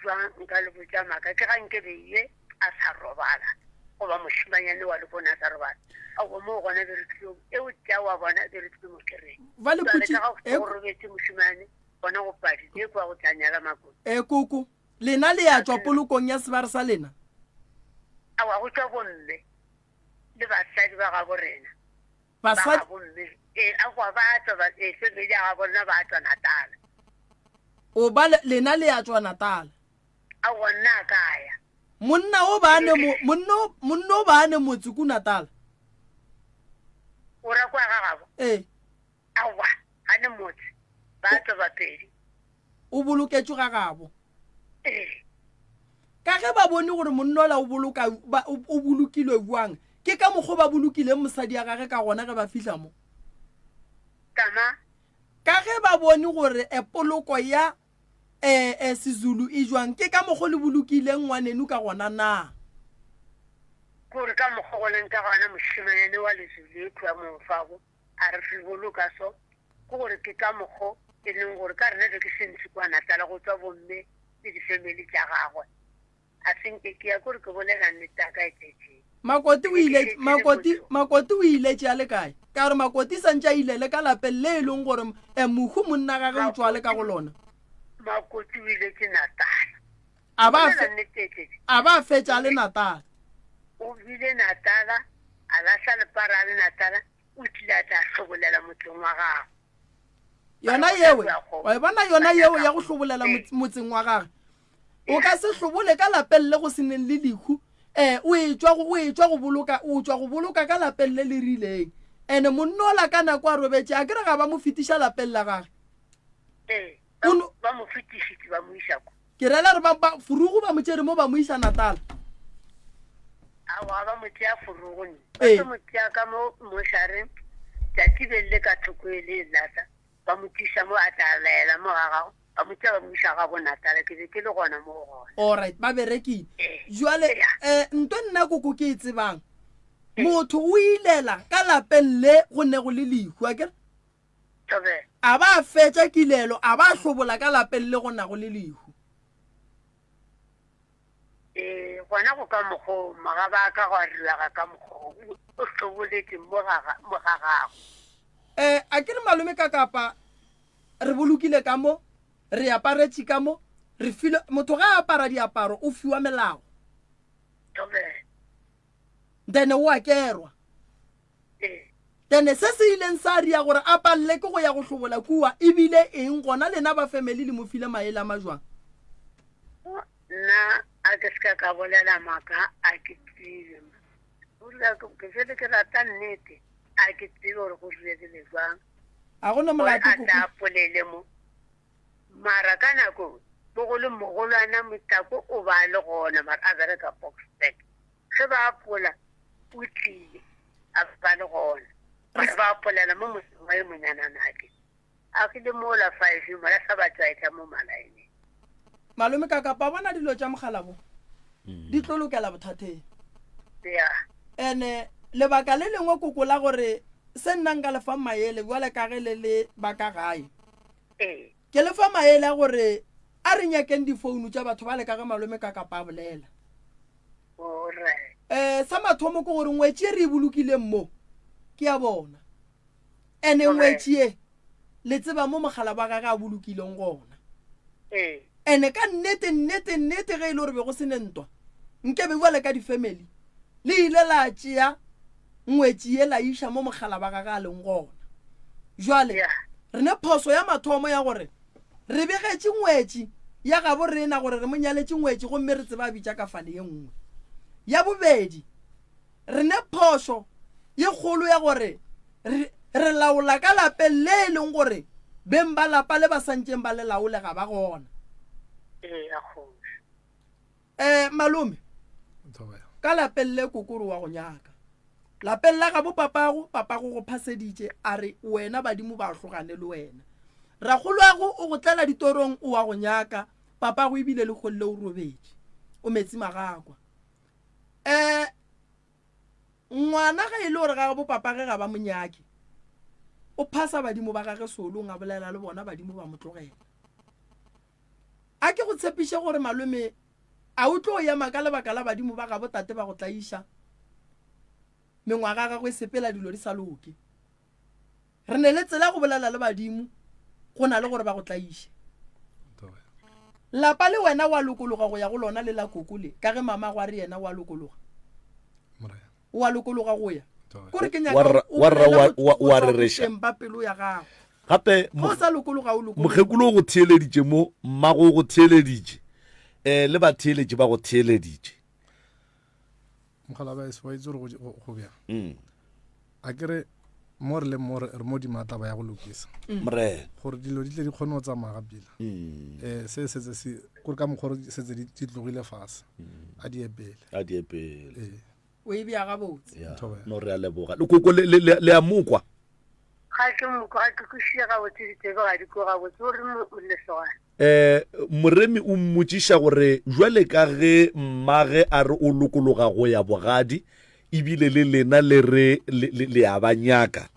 jwang nka le botša maaka ke ga nke be ye a sa robala goba mošimanyane wa lehono a sa robala aowa moo gona be re tlilo e o tša wa bona be re tlilo mo kereng Ba le jale khutši ka ga e go robetse mošimane gona go padi le kwa go tla nyala makoti e koko lena le ya tšwa polokong ya sebare sa lena aowa go tšwa bomme le basadi ba gabo rena ba basadi gabo mme ee aowa ba tšwa ba ee family ya gabo rena ba tšwa Natala o ba le- lena le ya tšwa Natala aowa nna a ka ya Monna o ba ne mo, monna o, monna o ba ne motse ku Natala. O ra kwa ga gabo? Ee. Aowa, ga ne motse. Ba tswa Bapedi. O boloketšwe ga gabo. Ee. Ka ge ba bone gore monna ola o boloka, ba, o, o bolokilwe bjang, ke ka mokgwa ba bolokileng mosadi ya gage ka gona ge ba fihla mo. Tama. Ka ge ba bone gore e poloko ya E, e, Sezulu e jwang? Ke ka mokgo le bolokileng ngwanenu ka gona na? Kore ka mokgo go leng ka gona mošemanyane wa Lezulu ekhwi wa Momfabo a re re boloka so, ke gore ke ka mokgo e leng gore ka rena be ke se ntši kwa Natala go tswa bomme le difemeli tša gagwe. A se nke ke ya kore ke bolela nnete ya ka e tletšeng. Makoti o Ke be ke ile šetše le Makoti motho. Makoti o iletše a le kae? Ka gore Makoti santše a ilele ka lapeng le e leng gore eh, mohu monna gage o tšwa le ka go Makoti lona. Makoti o iletše Natala. A ba Bolela fe nnete e tletše. a ba fetša a le Natala. O bile Natala, a lahla lepara a le Natala, o tlile a tla hlobolela motseng wa gagwe. Yona yewe, wa e bona yona yeo ya go hlobolela motseng wa gage. O ka se hlobole ka lapeng le go se neng le lehu. Eh, o etšwa go o etšwa go boloka o tšwa go boloka ka lapeng le le rileng. Ene monna ola ka nako a robetše a ke re ga ba mo fetiša lapeng la gage. Ee, ba mo fetišitše ba mo iša ko. Ke rela re ba ba furugu ba mo tšere mo ba mo iša Natala. Aowa ba mo tšea furugu nne. Ba tlo mo tšea ka mo mošareng tšatši be le ka thoko e le lata ba mo tliša mo a tla laela mo ga gago ba mo tšea ba mo iša ga bo Natala ke be ke le gona mo gona. Alright ba berekile. Jwale eh nto nna koko ke e tsebang motho o ilela ka lapeng le go ne go le lehu akere? A ba a fetša kilelo, a ba a hlobola ka lapeng le go nago le lehu. Ee, gona go ka mokgwa o, magaba a ka gwa rilega ka mokgwa o, o hloboletše mo ga mo ga gago. Ee, a ke re malome ka kapa re bolokile ka mo, re aparetše ka mo, re filwe, motho ga a apara diaparo o fiwa melao. Then o a kerwa. Then se se ileng sa ria gore a palele ke go ya go hlobola kua e bile eng gona lena ba family le mo file maele a majwang? Nna a ke se ka ka bolela maaka a ke tsebe ruri ke fele ke rata nnete a ke tsebe gore go diregile jwang A go na gore molato a koko. tla polele mo mara ka nako bogolo mogolwana Motlako o ba le gona mara a bereka Boksburg Ge ba apola, o tlile, a ba le gona. Mara ba apolela mo motseng wa yo monyananake. Agile mola five mola sa ba tšwaetla mo malaeneng. Malome ka kapa bona dilo tša mogala bo di tlo lokela bothateng. Ya. Ene lebaka le lengwe koko la gore se nna nka le fang maele bjale ka ge le le ba ka gae. Ee. Ke le fa maele a gore a re nyakeng difounu tša batho bale ka ge malome ka kapa a bolela. Um sa mathomo ke gore ngwetši e re e bolokileng mo ke ya bona. Ene ngwetši e le tseba mo mogala wa gage a bolokileng gona. Ene ka nnete nnete nnete ge e le gore be go se ne ntwa nke be bjale ka di-family le ile la tšea ngwetši ye la iša mo mogala wa gage a leng gona. Jwale re ne phoso ya mathomo ya gore Re begetše ngwetši ya gabo rena gore re mo nyaletše ngwetši gomme re tseba a bitša kafane ye nngwe. Ya bobedi, re ne phošo ye kgolo ya gore re, re laola ka lapeng le e leng gore beng ba lapa le ba santšeng ba le laole ga ba gona. Ee, a kgoši. Eh, malome, ka lapeng le kokoro wa go nyaka. Lapeng la gabo papago, papago go phaseditše a re wena badimo ba hlogane le wena. Rakgoloago o go tlela ditorong o wa go nyaka, papago ebile le kgolle o robetše. O metsi magakwa. Eh, ngwana ge e le gore ga bo papage ga ba mo nyake, o phasa badimo ba gage seolong a bolela le bona badimo ba mo tlogela. A ke go tshepiše gore malome a o tlo ema ka lebaka la badimo ba gabo tate ba go tlaiša mengwaga ya gagwe e sepela dilo di sa loke. Re ne le tsela go bolela le badimo go na le gore ba go tlaiše. Lapa le wena wa lokologa go ya go lona le la koko le ka ge mama gwa re yena wa lokologa. O a lokologa go ya. Kore ke nyaka o bolela go tšwa boteng ba pelo ya gago. Gape Ge o sa lokologa o lokologe. Mokgekolo o go theeleditše mo, mmago o go theeleditše, um le batheeletši ba go theeleditše. Mogala ba wa itse gore go bjang. Mm. A ke re mo re leng mo re mo dima taba ya go lokisa. Mm. Morena. Gore dilo di tle di kgone go tsamaya ga pila. Mm. Eh se setse se gore ka mokgwa gore setse di tlogile fase. A di ye pele. A di ye pele. Ee. O e bea gabotse. Ya. No re a leboga. Le koko le le le a mokwa. Ga ke mokwa, ga ke kwešiše gabotse ditsebe ga di kwe gabotse o re lesogana. Eh Moremi o mmotšiša gore jwale ka ge mmage a re o lokologa go ya bogadi ebile le lena le re le a ba nyaka.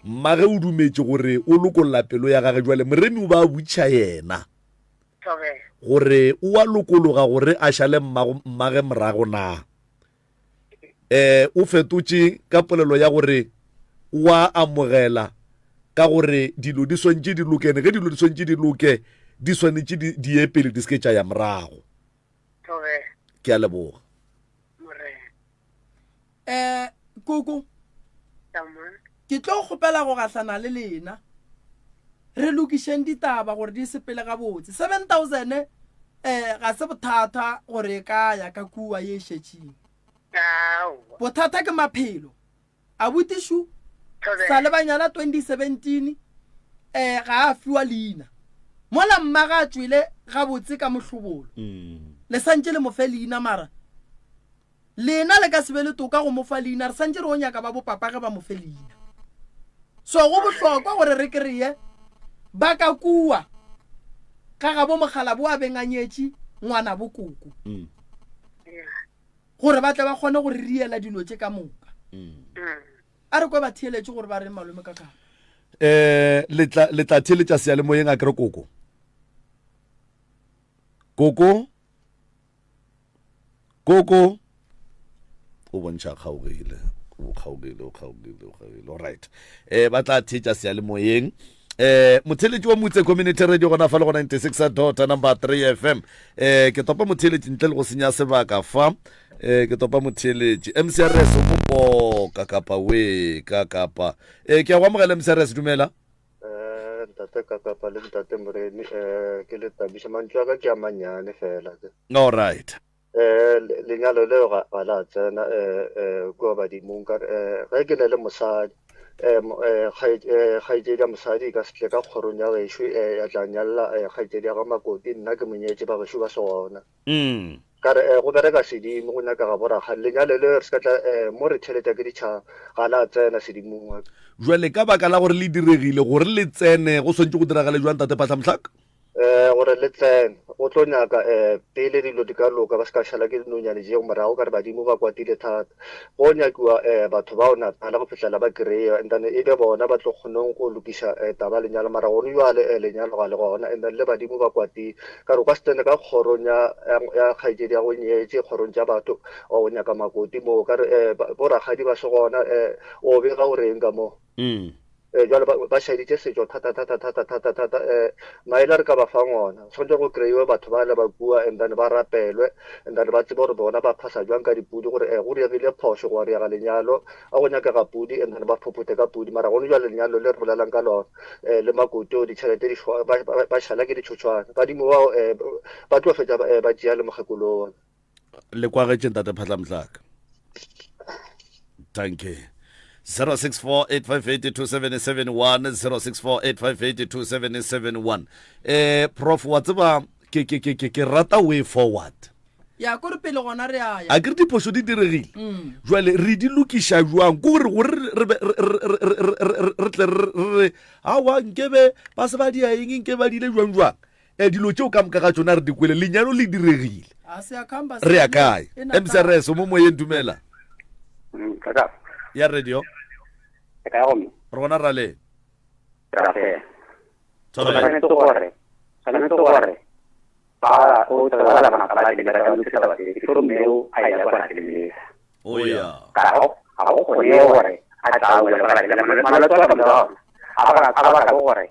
Mmage o dumetše gore o lokolla pelo ya gage jwale Moremi o ba botšiša yena. Gore o a lokologa gore a šale mmago mmage morago na. Eh o fetotše ka polelo ya gore o a amogela ka gore dilo di swantše di lokene ge dilo di swantše di loke di swanetše di ye pele di se ke tša ya morago. Ke a leboga. Eh koko ke tlo kgopela go gahlana le lena re lokišeng ditaba gore di sepele gabotse 7000 eh ga se bothata gore e ka ya ka kua ye e šetšeng bothata ke maphelo Abutišu sa le ba nyala 2017 eh ga a fiwa leina mola mma ga a tšwele gabotse ka mohlobolo mm. le santše le mo fe leina mara lena le ka se be le toka go mo fa leina re santše re o nyaka ba bopapa ge ba mo fe leina so go bohlokwa gore re kry-e ba ka kua ga gabo mogala bo a beng a nyetše ngwana bo koko mm. Gore ba tle ba kgone go re riela dilo tše ka moka. A re kwe ba theeletše gore ba reng malome ka kapa. Eh, le tla le tla theeletša seyalemoyeng a kere koko. Koko. Koko. O bontšha kgaogile. O kgaogile, o kgaogile, o kgaogile. All right. Eh ba tla theetša seyalemoyeng. Eh motheeletši wa Motse Community Radio gona fa le go 96 dot number 3 FM. Eh ke topa motheeletši ntle le go senya sebaka fa. Eh ke topa motheeletši MCRS o mopoka kapa we ka kapa. Eh ke a go amogela MCRS dumela. Eh ntate ka kapa le ntate Moremi eh ke le tabiša mantšu a ka ke a mannyane fela ke. All right. Eh, lenyalo leo ga ga la tsena eh, eh, kua badimong ka eh, ge ke ne le mosadi eh, eh, eh, kgaetšedi ya mosadi e ka se tle ka kgorong ya gešo eh, ya tla nyalla eh, kgaetšedi ya ga makoti nna ke monyetše ba gešo ba se gona mm. ka re eh, go bereka sedimo go nyakega borakgadi lenyalo leo re se ka tla eh, mo re theletša ke ditšhaba ga la tsena sedimong jwale ka baka la gore le diregile gore le tsene go swantse go diragale jwang tate phatlhamhlaka um gore le tsene go tlo nyaka um pele dilo di ka loka ba se ka šala ke dinonyane jeo morago ka re badimo ba kwatile thata go nyakiwa um batho bao natala go fihlela ba kry-a and then e be bona ba tlo kgonong go lokiša um taba lenyalo mara gone jale um lenyalo ga le gona and then le badimo ba kwatile ka re o ka se tsene ka kgorong ya ya kgaetšedi ya go nyetše kgorong tša batho o nyaka makoti moo ka re um borakgadi ba se gona um o bega o reng ka moo mm. Eh, jwale ba, ba šaditše setšo thata thata thata thata thata eh, maele a re ka ba fang ona tshwanetse go kry-iwe batho ba le ba kua and then ba rapelwe and then ba tsebe gore bona ba phasa jwang ka dipudi gore eh, go diegile phošo go diega lenyalo a go nyakega pudi and then ba phophothe ka pudi mara gone jwale lenyalo le re bolelang ka lona eh, le makoti o ditšhelete di ba, ba, ba šala ke ditšhotšhwane badimo bao eh, ba tlo fetša eh, ba tšea le mokgekolo ona. Le kwagetše ntate Phatlamohlaka. Thank you. 0648582771 0648582771 eh prof wa tseba ke ke ke ke rata way forward ya ko re pele gona re a ya a ke re diphošo di diregile mm. jwale re di lokiša jwang ko gore gore re tle re awa nkebe ba se ba dia eng nke ba dile jwang jwang um dilo tšeo ka moka ga tsona re di kwele lenyalo le diregile re ya kae mcrs o mo moyeng dumela mm, ya radio re gona rale tshwanetse gore tshwanetse gore ba o tswela bana ba le ba lokisa ba ke tlo mme o a ya kwa le o ya ka go ga go kgone gore a tla o le ba le malwetse a ba a ba a ba ka gore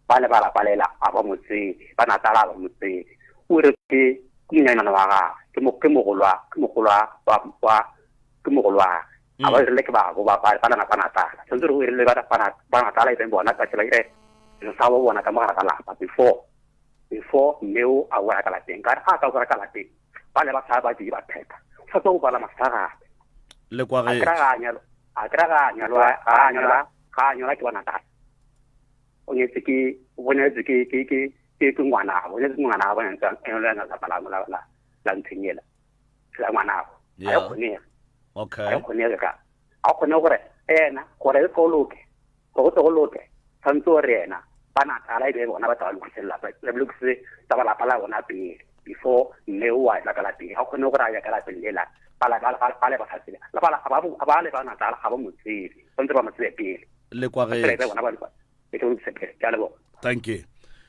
ba le ba lapa lela a ba mo tsebe ba natala a ba mo tsebe o re ke monyanyana wa gagwe ke mo ke mogolwa ke mogolwa wa wa ke mogolwa a ba rile ke ba bo ba ba ba ba natala tshwanetse re o rile ba ba ba natala e beng bona ba ba ire re sa bo bona ka mogara ga lapa before before mme o a wela ka lapeng ka re a ka wela ka lapeng ba le ba sa ba di ba phetha sa tlo bala masagape le kwa ge a kra ga nyalwa a kra ga nyalwa ga nyalwa ga nyalwa ke ba natala o nyetse ke o nyetse ke ke ke ke ke ngwana o nyetse ngwana ba ntse a yona la la la la la ntshenyela la ngwana go a kgone okay a kgone ka a kgone gore ena gore e tlo loke go go tlo loke tshwanetse gore ena ba natala e be bona ba tla lokise lelapa le lokise tsa ba lapa la bona pele before mme o a tla ka lapeng ga kgone gore a ya ka lapeng lela ba la ba ba le ba sa tsebe ba ba ba le ba natala ga ba mo tsebe tshwanetse ba mo tsebe pele le kwagetše thank you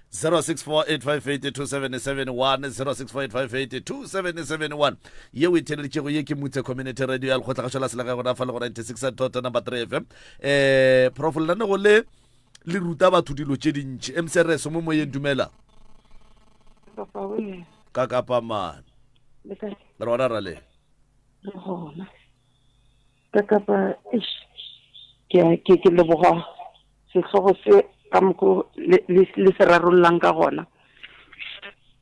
0648582771 0648582771 ye o e theleditšego ye ke mutse community radio ya lekgotlagašo la selegae gona fa le go 96 dot number 3 fm um prof lenanego le le ruta batho dilo tše dintši mcrs mo moyeng dumela ka kapa mane re gona rale ka kapa eish ke ke ke leboga sehlogo se ka mokgo le le se rarollang ka gona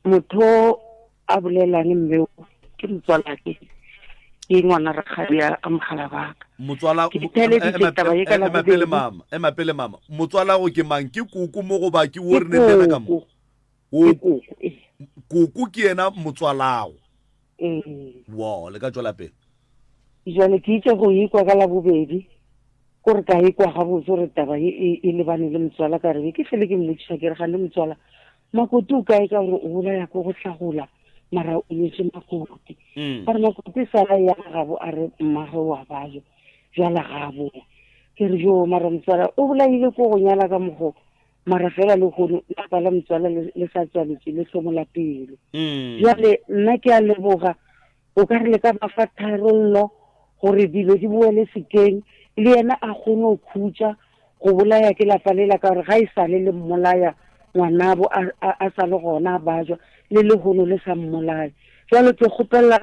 motho a bolelang mme ke motswalake ke ngwana rakgadi a mogala baka motswala ke theleditse taba ye ka la pele mama ema pele mama motswala go ke mang ke koko mo go ba ke o re ne le ka mo koko koko ke yena motswalago ee wo le ka tswela pele jale ke itse go ikwa ka labobedi kore ka ikwa gabotse gore taba e, e, e lebane le motswala ka re ke fele ke mmotšiša ke re gane motswala makoti o kae ka gore o bolaya ko go hlagola mara o nyetse makoti mm. ka re makoti sala ya gabo a re mmage wa bajo jala gabo ke re jo mara motswala o bolaile ko go nyala ka mogo mara fela le gono lapa la motswala le sa tswaletše le hlomola pelo mm. jale nna ke a leboga o ka re le ka ba fa tharollo gore dilo di boele sekeng le yena a kgone go khutša go bolaya ke lapa lela ka gore ga e sale le mmolaya ngwanabo a sa le gona a bajwa le lehono le sa mmolaya jalo ke kgopela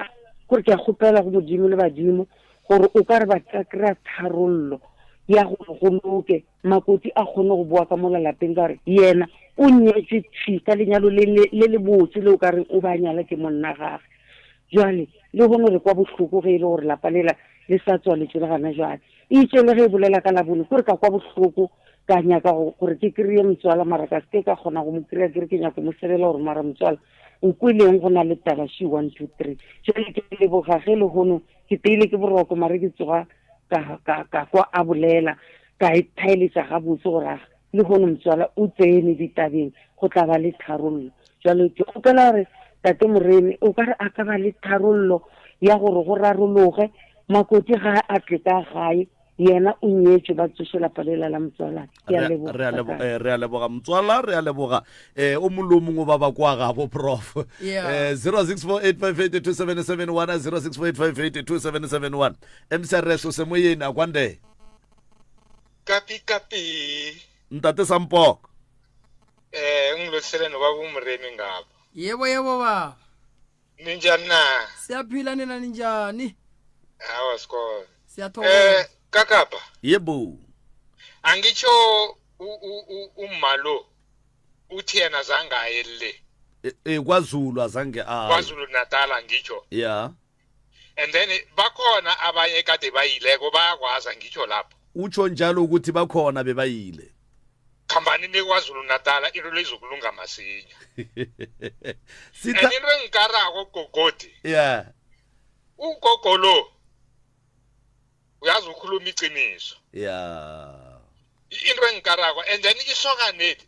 gore ke a kgopela go modimo le badimo gore o ka re ba ka kry-a tharollo ya gore go loke Makoti a kgone go boa ka mola lapeng ka gore yena o nyetšwe thwi ka lenyalo le le botse le o ka reng o ba nyala ke monna gage. Jwale le hono re kwa bohloko ge e le gore lapa lela le sa tswaletšwe le gana jwale. E itše le ge e bolela ka Labone kore ka kwa bohloko ka nyaka gore ke kry-e motswala mara ka seke ka kgona go mo kry-a ke re ke nyako mo sebela gore mara motswala o kweleng go na le taba she one two three. Jwale ke leboga ge le hono ke teile ke boroko mare ke tsoga ka ka ka kwa a bolela ka e thaeletša gabotse gore a le hono motswala o tsene ditabeng go tla ba le tharollo jalo ke kgopela gore tate moremi o ka re a ka ba le tharollo ya gore go rarologe makoti ga a tle ka gae yena o nyetšwe ba tsoše lapa lela la motswala ke a leboga re a leboga eh, re a leboga motswala re a leboga eh o mongwe le o mongwe ba ba kwa gabo prof eh 0648582771 0648582771 mcrs o semoyeni a kwande Kapi kapi. Ntate Sampoko. Eh ngilotshele nobaba uMremi ngapha. Yebo yebo baba. Ninjani na? Siyaphila nina ninjani? Hawa sikole. Siyathokoza. Eh kakapa. Yebo. Angitsho umma lo uthi yena zange aye le. Eh, eh kwaZulu azange aye. KwaZulu Natal angitsho. Yeah. And then bakhona abanye kade bayileko bayakwazi ngitsho lapho. Utsho njalo ukuthi bakhona bebayile. Khambani nikwazulu Natal into lezokulunga masinya. Sitha into engikarako gogodi. Yeah. Ugogo lo uyazi ukhuluma iqiniso. Yeah. Into engikarako and then isokaneli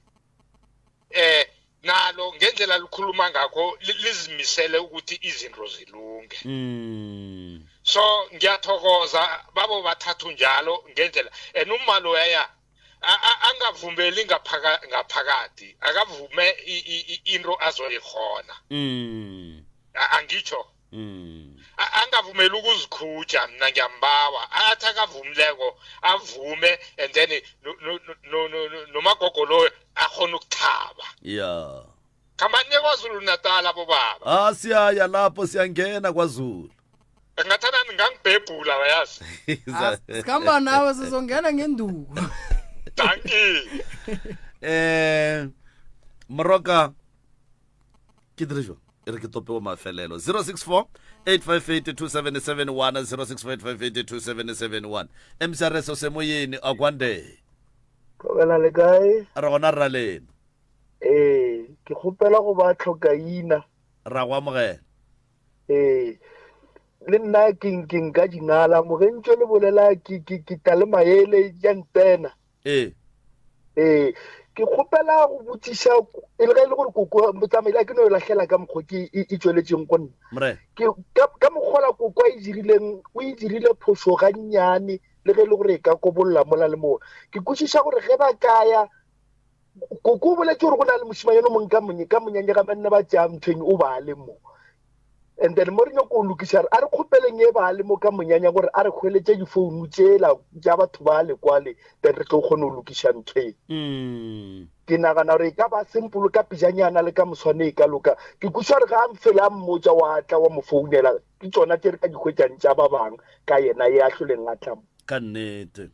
eh nalo ngendlela likhuluma ngakho lizimisele ukuthi izinto zilunge. So ngiyathokoza babo bathathu njalo ngendlela and uma loya angavumeli ngaphakathi akavume into azoyikhona. Angitsho. Angavumeli ukuzikhuja mina ngiyambawa athi akavumileko avume and then nomagogo lo akhona ukuthaba. Yeah. Khambani kwaZulu Natal abobaba. Ah siyaya lapho siyangena kwaZulu. Ngathana ningangibhebhula bayazi. Sikhamba nawe sizongena ngenduku. Dankie. Eh Moroka ke dire jwang? E re ke tope wa mafelelo 064 858 2771 064 858 2771 MCRS o semoyeni akwande. Thobela le kae? Re gona rra lena. Ee, ke kgopela go ba tlhokaina. Ra go amogela. Ee, le nna ke ke nka dingala mogentšo le bolela ke ke ke tla le maele ya ntsena. Ee. Ee, ke kgopela go botšiša e le ge e le gore koko motsamaile a ke no e lahlela ka mokgwa ke e tšweletšeng go nna. Mre. Ke ka mokgwa koko a e dirileng, o e dirile phošo gannyane le ge e le gore e ka kobolla mola le mola. Ke kwešiša gore ge ba kaya koko o boletše gore go na le mošimanyana o mongwe ka monye ka monyanya ga banna ba tšea nthweng o ba le mo. And then mo re nyako go lokiša a re kgopeleng e ba le mo ka monyanya gore a re hweletše difounu tšela tša batho ba le kwale then re tlo kgone go lokiša ntho e. Ke nagana gore e ka ba simple ka pejanyana le ka moswane e ka loka. Ke kwešiša gore ga a fele a mmotša wa tla wa mo founela ke tšona tše re ka di hwetšang tša ba bang ka yena ye a hloleng a tla mo. Ka nnete.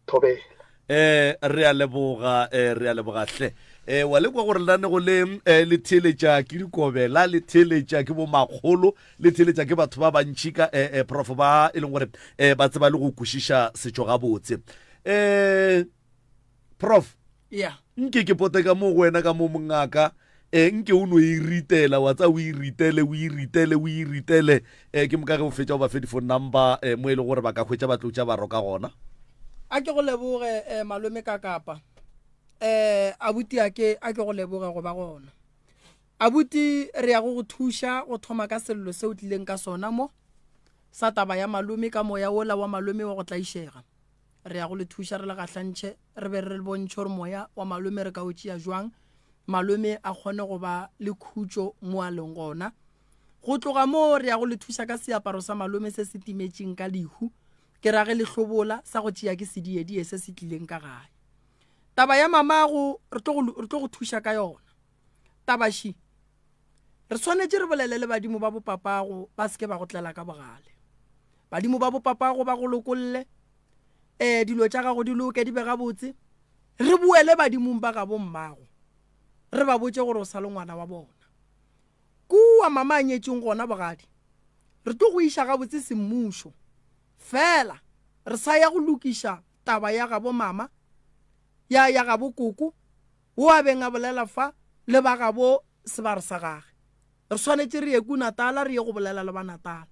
Thobela. Eh re a leboga eh re a leboga hle. Eh wa lekwa gore lenanego le eh, le theeletša ke dikobela le theeletša ke bo makgolo le theeletša ke batho ba bantši ka eh, eh prof ba e leng gore eh ba tseba le go kwešiša setšo gabotse. Eh prof Yeah. Nke ke pote ka mo go wena ka mo mongaka eh nke o no e ritela wa tsa o e ritele o e ritele o e ritele eh ke moka ge o fetša o ba fe di-phone number eh mo e le gore ba ka hwetša ba tlo tša ba roka gona. A ke go leboge eh, malome ka kapa eh abuti a ke a ke go leboge go ba gona. Abuti re ya go go thuša go thoma ka sello se o tlileng ka sona mo sa taba ya malome ka moya wola wa malome wa go tlaišega. Re ya go le thuša re le gahlantšhe re be re le bontšhe gore moya wa malome re ka o tšea jwang malome a kgone go ba le khutšo mo a leng gona. Go tloga moo re ya go le thuša ka seaparo sa malome se se timetšeng ka lehu ke ra ge le hlobola sa go tšea ke sediedie se se tlileng ka gae. Taba ya mamago re tlo go thuša ka yona. Tabaši re swanetše re bolele le badimo ba bopapago ba seke ba go tlela ka bogale. Badimo ba bopapago ba go lokolle eh dilo tša gago di loke di be gabotse. Re boele badimong ba gabo mmago re ba botše gore o sa le ngwana wa bona. Kua mama a nyetšeng gona bogadi re tlo go iša gabotse semmušo fela re sa ya go lokiša taba ya gabo mama ya ya gabo koko wo a beng a bolela fa le ba gabo sebare sa gage. Re swanetše re ye ku Natala re ye go bolela le ba Natala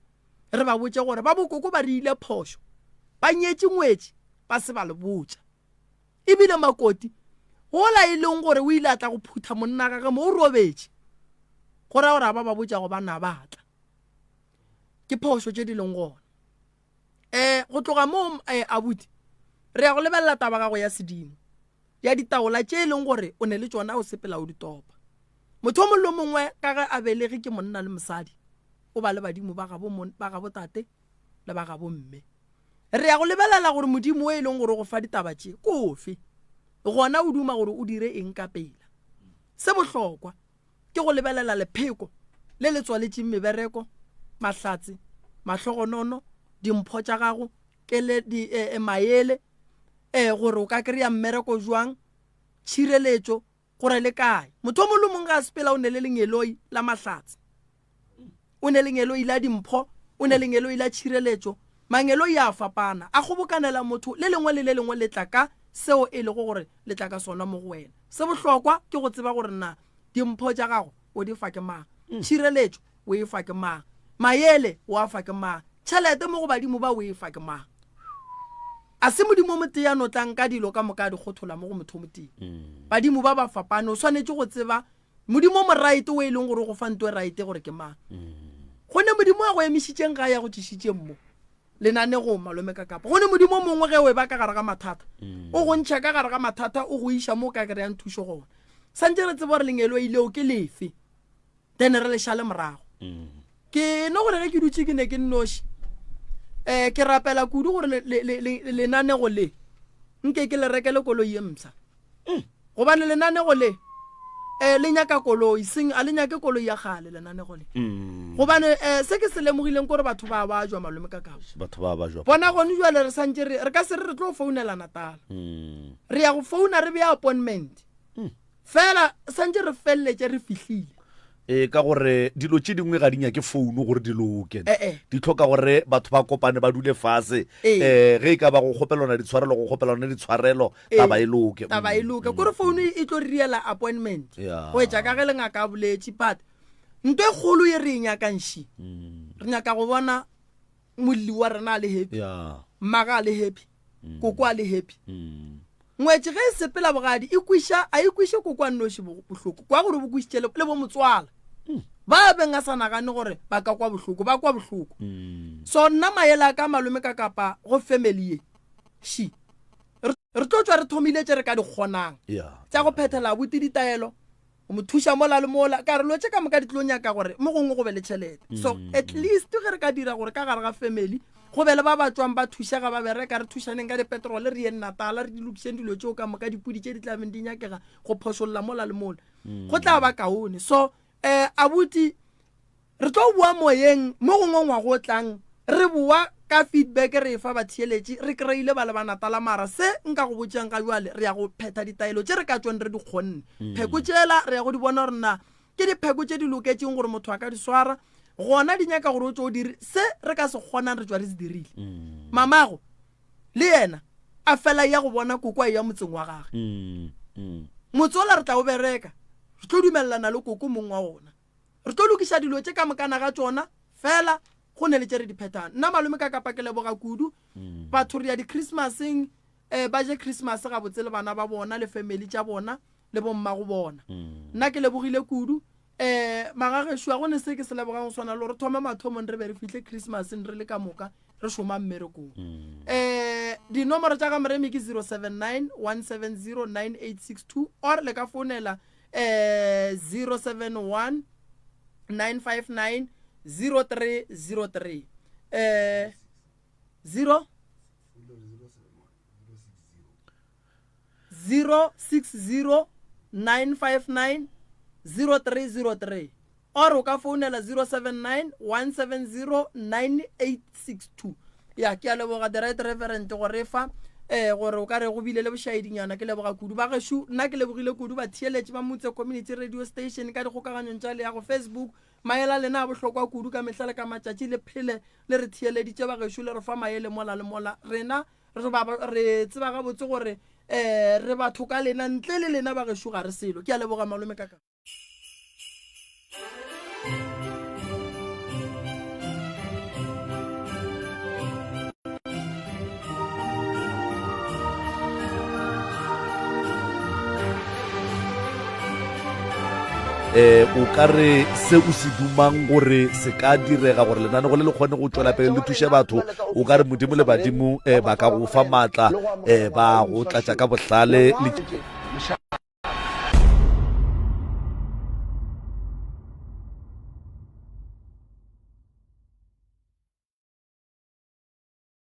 re ba botše gore ba bokoko ba re ile phošo ba nyetše ngwetši ba se ba le botša. Ebile makoti gola e leng gore o ile a tla go phutha monna gage mo o robetše go ra gore a ba ba botša go ba na ba tla. Ke phošo tše di leng gona. Eh go tloga mo eh, abuti re ya go lebelela taba gago ya sedimo ya ditaola tše e leng gore o ne le tšona o sepela o di topa. Motho o mongwe le mongwe ka ge a belege ke monna le mosadi o ba le badimo ba gabo ba gabo tate le ba gabo mme. Re ya go lebelela gore modimo o e leng gore o go fa ditaba tše ke ofe gona o duma gore o dire eng ka pela. Se bohlokwa ke go lebelela lepheko le le tswaletšeng mebereko, mahlatse, mahlogonono, dimpho tša gago, kele, di, e, e, maele, e, gore o ka kry-a mmereko jwang, tšhireletšo, gore le kae. Motho o mongwe le mongwe ga a sepela o ne le lengeloi la mahlatse, o ne lengeloi la dimpho. O ne lengeloi la tšhireletšo. Mangeloi a fapana, a kgobokanela motho, le lengwe le le lengwe le tla ka seo e lego gore le tla ka sona mo go wena. Se bohlokwa ke go tseba gore na dimpho tša gago o di fa ke mang, tšhireletšo o e fa ke mang, maele o a fa ke mang, tšhelete mo go badimo ba o e fa ke mang. A se Modimo o motee a no tlang ka dilo ka moka a di kgothola mo go motho o motee. Badimo ba ba fapane, o swanetše go tseba Modimo o moraete o e leng gore o go fa nto e raete gore ke mang. Go ne Modimo a go emišitšeng ga ya go tlišitšeng mo lenanegong malome ka kapa. Go ne Modimo o mongwe ge o e ba ka gare ga mathata, o go ntšha ka gare ga mathata o go iša mo o ka kry-ang thušo gona. Santše re tseba gore lengeloi leo ke lefe, then re le šale morago. Ke no gore ge ke dutše ke ne ke nnoši, um ke rapela kudu gore lenanego le nke ke le rekele koloi ye mpsha. Gobane lenanego le um le nyaka koloi, seng a le nyake koloi ya kgale lenanego le. Gobane um se ke se lemogileng kore batho ba ba jwa malome ka kabo. Batho ba ba jwa. Bona gone jwale re santše re re ka se re re tlo founela Natala. Re ya go founa re bea appointment. Fela santše re feleletše re fihlile. Ee, ka gore dilo tše dingwe ga di nyake founu gore di loke. Eh, eh. Di hloka gore batho ba kopane ba dule fase. Ee. Eh, ge e ka ba go kgopelwana ditshwarelo, go kgopelwana ditshwarelo, Ee. taba e loke. Taba e loke. Kore founu e tlo re diela appointment. Ya. Go etša ka ge le ngaka a boletše, but nto e kgolo ye re e nyakang ši. Re nyaka go bona molli wa rena a le happy. Ya. Mmaga a le happy. Koko a le happy. Ngwetši ge e sepela bogadi e kwiša, a e kwiše koko a nnoši bohloko, kwa gore bo kwišitše le, le bo motswala. Ba beng a sa nagane gore ba ka kwa bohloko, ba kwa bohloko. So nna maele a ka malome ka kapa go family ye, she, re, re tlo tšwa re thomile tše re ka di kgonang, tša go phethela abuti ditaelo, go mo thuša mola le mola ka re lo tše ka moka di tlo nyaka gore mo gongwe go be le tšhelete so mm. at least ge re ka dira gore ka gare ga family go be le ba ba tswang ba thušega ba bereka re thušaneng ka dipetrole re yeng natala re di lokišeng dilo tšeo ka moka dipodi tše di tlabeng di nyakega go phošolla mola le mola mm. go tla ba kaone so um abuti Re tlo boa moyeng mo gongwe ngwaga o tlang, re boa ka feedback re efa batheeletši, re kry-ile ba le ba Natala mara se nka go botšang ga bjale re ya go phetha ditaelo tše re ka tšweng re di kgonne. Pheko tšela re ya go di bona gore na ke dipheko tše di loketšeng gore motho a ka di swara, gona di nyaka gore o tšwe o dire se re ka se kgonang re tšwa re se dirile. Mamago le yena a fela ya go bona koko a eya motseng wa gage. Motse ola re tla o bereka, re tlo dumelelana le koko mong wa ona. Re tlo lokiša dilo tše ka mokana ga tšona, fela go ne le tše re di phethang. Nna malome ka kapa ke leboga kudu. Mm. Batho re ya di-Christmaseng, eh, ba je Christmas gabotse le bana ba bona le family tša bona le bommago bona. Mm. Nna ke lebogile kudu. Eh, magagešo a go ne se ke se lebogang go swana le gore thoma mathomong re be re fihle Christmaseng re le ka moka re šoma mmerekong. Mm. Eh, dinomoro tša ga Moremi ke 079 170 9862 or le ka founela eh 071 959 0303 eh 0 060 959 0303 or o ka founela 079 170 9862 ya ke a leboga the right reverend go re fa eh gore o ka re go bile le bošaedinyana ke leboga kudu ba gešo nna ke lebogile kudu batheeletši ba motse community radio station ka dikgokaganyong tša leago facebook maele a lena a bohlokwa kudu ka mehla le ka matšatši le phele le re theeleditše ba gešo le re fa maele mola le mola rena re ba re tseba gabotse gore eh re batho ka lena ntle le lena ba gešo ga re selo ke a leboga malome ka ka eh o ka re se o se dumang gore se ka direga gore lenanego le le kgone go tšwela pele le thuše batho o ka re modimo le badimo um ba ka go fa maatla um ba go tlatša ka bohlale le.